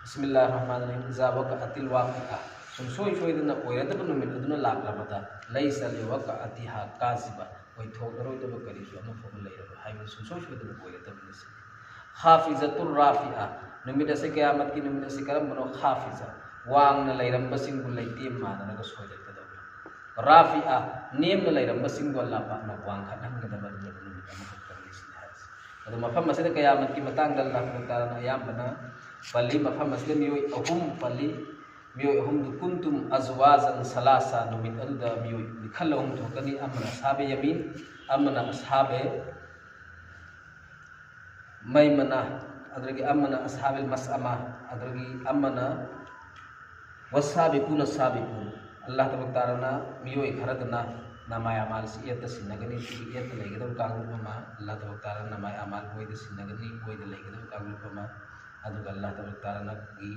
ꯕꯤꯁꯃꯤꯜꯂꯥꯍꯤꯔ ꯔꯍꯃꯥꯅꯤꯔ ꯔꯍꯤꯝ꯫ ꯏꯖꯥ ꯋꯥꯀꯥꯑꯇꯤꯜ ꯋꯥꯀꯤꯑꯥ꯫ ꯁꯨꯡꯁꯣꯏ ꯁꯣꯏꯗꯅ ꯑꯣꯏꯔꯗꯕ ꯅꯨꯃꯤꯠ ꯑꯗꯨꯅ ꯂꯥꯛꯂꯕꯗ, ꯂꯩꯁꯥ ꯂꯤꯋꯥꯀꯥꯑꯇꯤꯍꯥ ꯀꯥꯖꯤꯕ, ꯑꯣꯏꯊꯣꯛꯂꯔꯣꯏꯗꯕ ꯀꯔꯤꯁꯨ ꯑꯃꯐꯥꯎꯕ ꯂꯩꯔꯔꯣꯏ ꯍꯥꯏꯕꯗꯤ ꯁꯨꯡꯁꯣꯏ ꯁꯣꯏꯗꯅ ꯑꯣꯏꯔꯗꯕꯅꯤ꯫ ꯈꯥꯐꯤꯖꯥꯇꯨꯔ ꯔꯥꯐꯤꯑꯥ꯫ ꯅꯨꯃꯤꯠ ꯑꯁꯤ, ꯀꯌꯥꯃꯠꯀꯤ ꯅꯨꯃꯤꯠ ꯑꯁꯤ ꯀꯔꯝꯕꯅꯣ? ꯈꯥꯐꯤꯖꯥ, ꯋꯥꯡꯅ ꯂꯩꯔꯝꯕꯁꯤꯡꯕꯨ ꯂꯩꯇꯦꯝ ꯃꯥꯟꯅꯔꯒ ꯁꯣꯏꯗꯠꯀꯗꯧꯕ꯫ ꯔꯥꯐꯤꯑꯥ, ꯅꯦꯝꯅ ꯂꯩꯔꯝꯕꯁꯤꯡꯕꯨ ꯑꯜꯂꯥꯍ ꯄꯥꯛꯅ ꯋꯥꯡꯈꯠꯍꯟꯒꯗꯕ ꯑꯗꯨꯒꯨꯝꯂꯕ ꯅꯨꯃꯤꯠ ꯑꯃꯈꯛꯇꯅꯤ ꯁꯤꯅꯤ ꯍꯥꯏꯔꯤꯁꯤ꯫ ꯑꯗꯣ ꯃꯐꯝ ꯑꯁꯤꯗ ꯀꯌꯥꯃꯠꯀꯤ ꯃꯇꯥꯡꯗ ꯑꯜꯂꯥꯍ ꯇꯕꯥꯔꯛ ꯇꯥꯂꯥꯅ ꯑꯌꯥꯝꯕꯅ ꯄꯜꯂꯤ꯫ ꯃꯐꯝ ꯑꯁꯤꯗ ꯃꯤꯑꯣꯏ ꯑꯍꯨꯝ ꯄꯜꯂꯤ꯫ ꯃꯤꯑꯣꯏ ꯑꯍꯨꯝꯗꯨ ꯀꯨꯟꯇꯨꯝ ꯑꯖꯋꯥꯖꯟ ꯁꯂꯥꯁꯥ, ꯅꯨꯃꯤꯠ ꯑꯗꯨꯗ ꯃꯤꯑꯣꯏ ꯃꯤꯈꯜ ꯑꯍꯨꯝ ꯊꯣꯛꯀꯅꯤ꯫ ꯑꯃꯅ ꯑꯁꯍꯥꯕꯦ ꯌꯃꯤꯟ, ꯑꯃꯅ ꯑꯁꯍꯥꯕꯦ ꯃꯩꯃꯅꯥ, ꯑꯗꯨꯗꯒꯤ ꯑꯃꯅ ꯑꯁꯍꯥꯕꯦ ꯃꯁꯑꯃꯥ, ꯑꯗꯨꯗꯒꯤ ꯑꯃꯅ ꯋꯁꯥꯕꯤꯀꯨꯅ ꯁꯥꯕꯤꯀꯨꯟ, ꯑꯜꯂꯥꯍ ꯇꯕꯥꯔꯛ ꯇꯥꯂꯥꯅ ꯃꯤꯑꯣꯏ ꯈꯔꯗꯅ ꯅꯃꯥꯏ ꯑꯃꯥꯜꯁꯤ ꯑꯦꯠꯇ ꯁꯤꯟꯅꯒꯅꯤ, ꯁꯤꯒꯤ ꯑꯦꯠꯇ ꯂꯩꯒꯗꯕ ꯀꯥꯡꯂꯨꯞ ꯑꯃ, ꯑꯜꯂꯥꯍ ꯇꯕꯥꯔꯛ ꯇꯥꯂꯥꯅ ꯅꯃꯥꯏ ꯑꯃꯥꯜ ꯑꯣꯏꯗ ꯁꯤꯟꯅꯒꯅꯤ, ꯑꯣꯏꯗ ꯂꯩꯒꯗꯕ ꯀꯥꯡꯂꯨꯞ ꯑꯃ, ꯑꯗꯨꯒ ꯑꯜꯂꯥꯍ ꯇꯕꯥꯔꯛ ꯇꯥꯂꯥꯒꯤ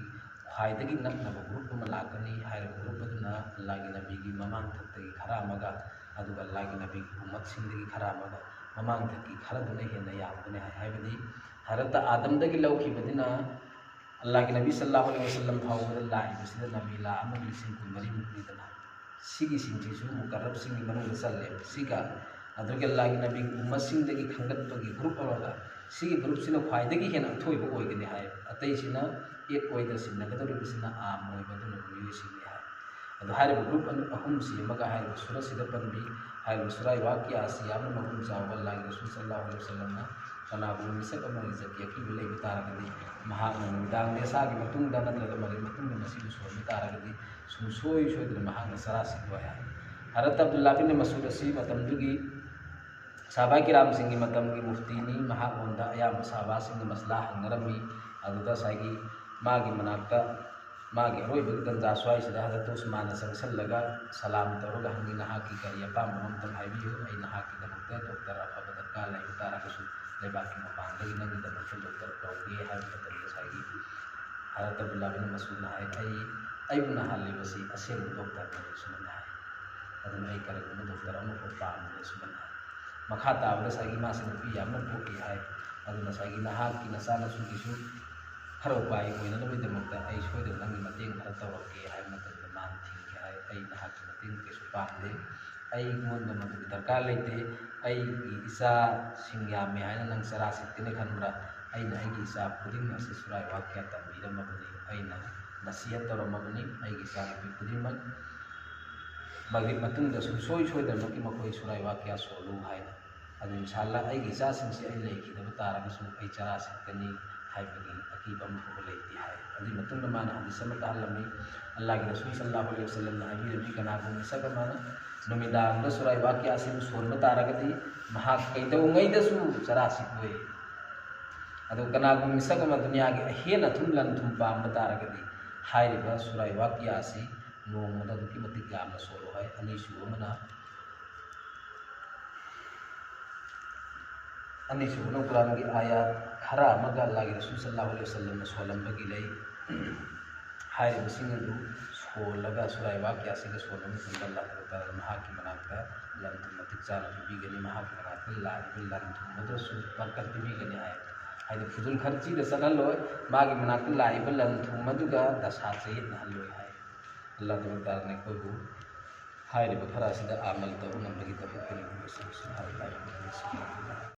ꯈ꯭ꯋꯥꯏꯗꯒꯤ ꯅꯛꯅꯕ ꯒ꯭ꯔꯨꯞ ꯑꯃ ꯂꯥꯛꯀꯅꯤ꯫ ꯍꯥꯏꯔꯤꯕ ꯒ꯭ꯔꯨꯞ ꯑꯗꯨꯅ ꯑꯜꯂꯥꯍꯒꯤ ꯅꯕꯤꯒꯤ ꯃꯃꯥꯡ ꯊꯛꯇꯒꯤ ꯈꯔ ꯑꯃꯒ, ꯑꯗꯨꯒ ꯑꯜꯂꯥꯍꯒꯤ ꯅꯕꯤꯒꯤ ꯎꯝꯃꯠꯁꯤꯡꯗꯒꯤ ꯈꯔ ꯑꯃꯒ, ꯃꯃꯥꯡ ꯊꯛꯀꯤ ꯈꯔꯗꯨꯅ ꯍꯦꯟꯅ ꯌꯥꯝꯒꯅꯤ ꯍꯥꯏ꯫ ꯍꯥꯏꯕꯗꯤ ꯍꯔꯠꯇ ꯑꯥꯗꯝꯗꯒꯤ ꯂꯧꯈꯤꯕꯗꯨꯅ ꯑꯜꯂꯥꯍꯒꯤ ꯅꯕꯤ ꯁꯜꯂꯥꯍꯨ ꯑꯂꯩꯍꯤ ꯋꯁꯜꯂꯝ ꯐꯥꯎꯕꯗ ꯂꯥꯛꯏꯕꯁꯤꯗ ꯅꯕꯤ ꯂꯥꯈ ꯑꯃꯒ ꯂꯤꯁꯤꯡ ꯀꯨꯟꯃꯔꯤꯃꯨꯛꯅꯤꯗꯅ꯫ ꯁꯤꯒꯤꯁꯤꯡꯁꯤꯁꯨ ꯃꯨꯀꯔꯔꯕꯁꯤꯡꯒꯤ ꯃꯅꯨꯡꯗ ꯆꯜꯂꯦꯕ꯫ ꯁꯤꯒ ꯑꯗꯨꯒ ꯑꯜꯂꯥꯍꯒꯤ ꯅꯕꯤꯒꯤ ꯎꯝꯃꯠꯁꯤꯡꯗꯒꯤ ꯈꯟꯒꯠꯄꯒꯤ ꯒ꯭ꯔꯨꯞ ꯑꯃꯒ, ꯁꯤꯒꯤ ꯒ꯭ꯔꯨꯞꯁꯤꯅ ꯈ꯭ꯋꯥꯏꯗꯒꯤ ꯍꯦꯟꯅ ꯑꯊꯣꯏꯕ ꯑꯣꯏꯒꯅꯤ ꯍꯥꯏ꯫ ꯑꯇꯩꯁꯤꯅ ꯑꯦꯠ ꯑꯣꯏꯗ ꯁꯤꯟꯅꯒꯗꯧꯔꯤꯕꯁꯤꯅ ꯑꯥꯝ ꯑꯣꯏꯕ ꯑꯗꯨꯅ ꯃꯤꯑꯣꯏꯁꯤꯡꯅꯤ ꯍꯥꯏ꯫ ꯑꯗꯣ ꯍꯥꯏꯔꯤꯕ ꯒ꯭ꯔꯨꯞ ꯑꯅꯤ, ꯑꯍꯨꯝꯁꯤ ꯑꯃꯒ ꯍꯥꯏꯔꯤꯕ ꯁꯨꯔꯁꯤꯗ ꯄꯟꯕꯤ, ꯍꯥꯏꯔꯤꯕ ꯁꯨꯔꯥꯏ ꯋꯥꯀꯤꯌꯥ ꯑꯁꯤ ꯌꯥꯝꯅ ꯃꯒꯨꯟ ꯆꯥꯎꯕ꯫ ꯑꯜꯂꯥꯍꯒꯤ ꯔꯁꯨꯜ ꯁꯜꯂꯥꯍꯨ ꯑꯂꯩꯍꯤ ꯋꯁꯜꯂꯝꯅ ꯀꯅꯥꯒꯨꯝꯕ ꯃꯤꯁꯛ ꯑꯃꯒꯤ ꯖꯥꯇꯤ ꯑꯀꯤꯕ ꯂꯩꯕ ꯇꯥꯔꯒꯗꯤ, ꯃꯍꯥꯛꯅ ꯅꯨꯃꯤꯗꯥꯡ ꯏꯁꯥꯒꯤ ꯃꯇꯨꯡꯗ ꯅꯠꯇ꯭ꯔꯒ ꯃꯗꯨꯒꯤ ꯃꯇꯨꯡꯗ ꯃꯁꯤꯕꯨ ꯁꯣꯟꯕ ꯇꯥꯔꯒꯗꯤ, ꯁꯨꯡꯁꯣꯏ ꯁꯣꯏꯗꯅ ꯃꯍꯥꯛꯅ ꯆꯔꯥ ꯁꯤꯠꯂꯣꯏ ꯍꯥꯏ꯫ ꯍꯔꯠ ꯑꯕꯗꯨꯜꯂꯥ ꯕꯤꯟ ꯃꯁꯨꯗ ꯑꯁꯤ ꯃꯇꯝꯗꯨꯒꯤ ꯁꯍꯥꯕꯥ ꯀꯤꯔꯥꯝꯁꯤꯡꯒꯤ ꯃꯇꯝꯒꯤ ꯃꯨꯐꯇꯤꯅꯤ꯫ ꯃꯍꯥꯛꯉꯣꯟꯗ ꯑꯌꯥꯝꯕ ꯁꯍꯥꯕꯥꯁꯤꯡꯅ ꯃꯁꯂꯥ ꯍꯪꯅꯔꯝꯃꯤ꯫ ꯑꯗꯨꯗ ꯉꯁꯥꯏꯒꯤ ꯃꯥꯒꯤ ꯃꯅꯥꯛꯇ ꯃꯥꯒꯤ ꯑꯔꯣꯏꯕꯒꯤ ꯇꯟꯖꯥ ꯁ꯭ꯋꯥꯏꯁꯤꯗ ꯍꯖꯔꯠ ꯎꯁꯃꯥꯟꯅ ꯆꯪꯁꯤꯜꯂꯒ ꯁꯂꯥꯝ ꯇꯧꯔꯒ ꯍꯪꯉꯤ, "ꯅꯍꯥꯛꯀꯤ ꯀꯔꯤ ꯑꯄꯥꯝꯕꯅꯣ ꯑꯝꯇꯪ ꯍꯥꯏꯕꯤꯌꯨ, ꯑꯩ ꯅꯍꯥꯛꯀꯤꯗꯃꯛꯇ ꯗꯣꯛꯇꯔ ꯑꯐꯕ ꯗꯔꯀꯥꯔ ꯂꯩꯕ ꯇꯥꯔꯒꯁꯨ ꯂꯩꯕꯥꯛꯀꯤ ꯃꯄꯥꯟꯗꯒꯤ ꯅꯪꯒꯤꯗꯃꯛꯇ ꯗꯣꯛꯇꯔ ꯀꯧꯒꯦ" ꯍꯥꯏꯕ ꯃꯇꯝꯗ ꯉꯁꯥꯏꯒꯤ ꯍꯔꯠ ꯑꯕꯗꯨꯜꯂꯥ ꯕꯤꯟ ꯃꯁꯨꯗꯅ ꯍꯥꯏ, "ꯑꯩ, ꯑꯩꯕꯨ ꯅꯥꯍꯜꯂꯤꯕꯁꯤ ꯑꯁꯦꯡꯕ ꯗꯣꯛꯇꯔꯅꯤ" ꯁꯨꯃꯥꯏꯅ ꯍꯥꯏ꯫ "ꯑꯗꯨꯅ ꯑꯩ ꯀꯔꯤꯒꯨꯝꯕ ꯗꯣꯛꯇꯔ ꯑꯃꯈꯛ ꯄꯥꯝꯕꯅꯦ" ꯁꯨꯃꯥꯏꯅ ꯍꯥꯏ꯫ ꯃꯈꯥ ꯇꯥꯕꯗ ꯉꯁꯥꯏꯒꯤ ꯃꯥꯁꯤ ꯅꯨꯄꯤ ꯌꯥꯝꯅ ꯄꯣꯛꯏ ꯍꯥꯏ꯫ ꯑꯗꯨꯅ ꯉꯁꯥꯏꯒꯤ ꯅꯍꯥꯛꯀꯤ ꯅꯆꯥꯅꯁꯨꯒꯤꯁꯨ ꯈꯔ ꯎꯄꯥꯏ ꯑꯣꯏꯅꯅꯕꯒꯤꯗꯃꯛꯇ ꯑꯩ ꯁꯣꯏꯗꯅ ꯅꯪꯒꯤ ꯃꯇꯦꯡ ꯈꯔ ꯇꯧꯔꯛꯀꯦ ꯍꯥꯏꯕ ꯃꯇꯝꯗ ꯃꯥꯅ ꯊꯤꯡꯈꯤ ꯍꯥꯏ, "ꯑꯩ ꯅꯍꯥꯛꯀꯤ ꯃꯇꯦꯡ ꯀꯩꯁꯨ ꯄꯥꯝꯗꯦ, ꯑꯩꯉꯣꯟꯗ ꯃꯗꯨꯒꯤ ꯗꯔꯀꯥꯔ ꯂꯩꯇꯦ꯫ ꯑꯩꯒꯤ ꯏꯆꯥꯁꯤꯡ ꯌꯥꯝꯃꯦ ꯍꯥꯏꯅ ꯅꯪ ꯆꯔꯥ ꯁꯤꯠꯀꯅꯤ ꯈꯟꯕ꯭ꯔꯥ? ꯑꯩꯅ ꯑꯩꯒꯤ ꯏꯆꯥ ꯈꯨꯗꯤꯡꯃꯛ ꯑꯁꯤ ꯁꯨꯔꯥꯏ ꯋꯥꯀꯤꯌꯥ ꯇꯝꯕꯤꯔꯝꯃꯕꯅꯤ, ꯑꯩꯅ ꯅꯁꯤꯍꯠ ꯇꯧꯔꯝꯃꯕꯅꯤ꯫ ꯑꯩꯒꯤ ꯏꯆꯥꯅꯨꯄꯤ ꯈꯨꯗꯤꯡꯃꯛ ꯃꯒ꯭ꯔꯤꯕ ꯃꯇꯨꯡꯗ ꯁꯨꯡꯁꯣꯏ ꯁꯣꯏꯗꯅꯃꯛꯀꯤ ꯃꯈꯣꯏ ꯁꯨꯔꯥꯏ ꯋꯥꯀꯤꯌꯥ ꯁꯣꯜꯂꯨ" ꯍꯥꯏꯅ꯫ ꯑꯗꯨ ꯏꯟꯁꯥ ꯑꯜꯂꯥꯍ ꯑꯩꯒꯤ ꯏꯆꯥꯁꯤꯡꯁꯤ ꯑꯩ ꯂꯩꯈꯤꯗꯕ ꯇꯥꯔꯒꯁꯨ ꯑꯩ ꯆꯔꯥ ꯁꯤꯠꯀꯅꯤ ꯍꯥꯏꯕꯒꯤ ꯑꯀꯤꯕ ꯑꯃꯐꯥꯎꯕ ꯂꯩꯇꯦ ꯍꯥꯏ꯫ ꯑꯗꯨꯒꯤ ꯃꯇꯨꯡꯗ ꯃꯥꯅ ꯍꯗꯤꯁ ꯑꯃ ꯇꯥꯍꯜꯂꯝꯃꯤ꯫ ꯑꯜꯂꯥꯍꯒꯤ ꯔꯁꯨꯜ ꯁꯜꯂꯥꯍꯨ ꯑꯂꯩꯍꯤ ꯋꯁꯜꯂꯝꯅ ꯍꯥꯏꯕꯤꯔꯝꯃꯤ, "ꯀꯅꯥꯒꯨꯝꯕ ꯃꯤꯁꯛ ꯑꯃꯅ ꯅꯨꯃꯤꯗꯥꯡꯗ ꯁꯨꯔꯥꯏ ꯋꯥꯀꯤꯌꯥ ꯑꯁꯤꯕꯨ ꯁꯣꯟꯕ ꯇꯥꯔꯒꯗꯤ ꯃꯍꯥꯛ ꯀꯩꯗꯧꯉꯩꯗꯁꯨ ꯆꯔꯥ ꯁꯤꯠꯂꯣꯏ꯫ ꯑꯗꯨ ꯀꯅꯥꯒꯨꯝꯕ ꯃꯤꯁꯛ ꯑꯃ ꯗꯨꯅꯤꯌꯥꯒꯤ ꯑꯍꯦꯟ ꯑꯊꯨꯝ ꯂꯟ ꯊꯨꯝ ꯄꯥꯝꯕ ꯇꯥꯔꯒꯗꯤ ꯍꯥꯏꯔꯤꯕ ꯁꯨꯔꯥꯏ ꯋꯥꯀꯤꯌꯥ ꯑꯁꯤ ꯅꯣꯡꯃꯗ ꯑꯗꯨꯛꯀꯤ ꯃꯇꯤꯛ ꯌꯥꯝꯅ ꯁꯣꯜꯂꯣ ꯍꯥꯏ꯫ ꯑꯅꯤꯁꯨꯕ ꯑꯃꯅ, ꯑꯅꯤꯁꯨꯕꯅ ꯀꯨꯔꯥꯟꯒꯤ ꯑꯥꯌꯥꯠ ꯈꯔ ꯑꯃꯒ ꯑꯜꯂꯥꯍꯒꯤ ꯔꯁꯨꯜ ꯁꯜꯂꯥꯍꯨ ꯑꯂꯩꯍꯤ ꯋꯥꯁꯜꯂꯝꯅ ꯁꯣꯜꯂꯝꯕꯒꯤ ꯂꯩ꯫ ꯍꯥꯏꯔꯤꯕꯁꯤꯡ ꯑꯗꯨ ꯁꯣꯜꯂꯒ ꯁꯨꯔꯥꯏ ꯋꯥꯀꯤꯌꯥꯁꯤꯡꯒ ꯁꯣꯟꯕ ꯃꯇꯝꯗ ꯑꯜꯂꯥꯍ ꯇꯕꯥꯔꯛ ꯋꯥ ꯇꯥꯂꯥꯅ ꯃꯍꯥꯛꯀꯤ ꯃꯅꯥꯛꯇ ꯂꯟ ꯊꯨꯝ ꯃꯇꯤꯛ ꯆꯥꯅ ꯄꯤꯕꯤꯒꯅꯤ꯫ ꯃꯍꯥꯛꯀꯤ ꯃꯅꯥꯛꯇ ꯂꯥꯛꯏꯕ ꯂꯟ ꯊꯨꯝ ꯑꯗꯨꯁꯨ ꯕꯔꯀꯠ ꯄꯤꯕꯤꯒꯅꯤ ꯍꯥꯏ꯫ ꯍꯥꯏꯗꯤ ꯐꯨꯖꯨꯜ ꯈꯔꯆꯤꯗ ꯆꯠꯍꯜꯂꯣꯏ, ꯃꯥꯒꯤ ꯃꯅꯥꯛꯇ ꯂꯥꯛꯏꯕ ꯂꯟ ꯊꯨꯝ ꯑꯗꯨꯒ ꯗꯁꯥ ꯆꯌꯦꯠꯅꯍꯜꯂꯣꯏ ꯍꯥꯏ꯫ ꯑꯜꯂꯥꯍ ꯇꯕꯥꯔꯛ ꯋꯥ ꯇꯥꯂꯥꯅ ꯑꯩꯈꯣꯏꯕꯨ ꯍꯥꯏꯔꯤꯕ ꯈꯔ ꯑꯁꯤꯗ ꯑꯃꯜ ꯇꯧꯕ ꯉꯝꯕꯒꯤ ꯇꯧꯐꯤꯛ ꯄꯤꯔꯛꯄꯤꯔꯁꯅꯨ꯫ ꯁꯨꯕꯍꯥꯅꯜꯂꯥꯍꯤ ꯋꯥ ꯕꯤꯍꯝꯗꯤꯍꯤ, ꯁꯨꯕꯍꯥꯅꯜꯂꯥꯍꯤ꯫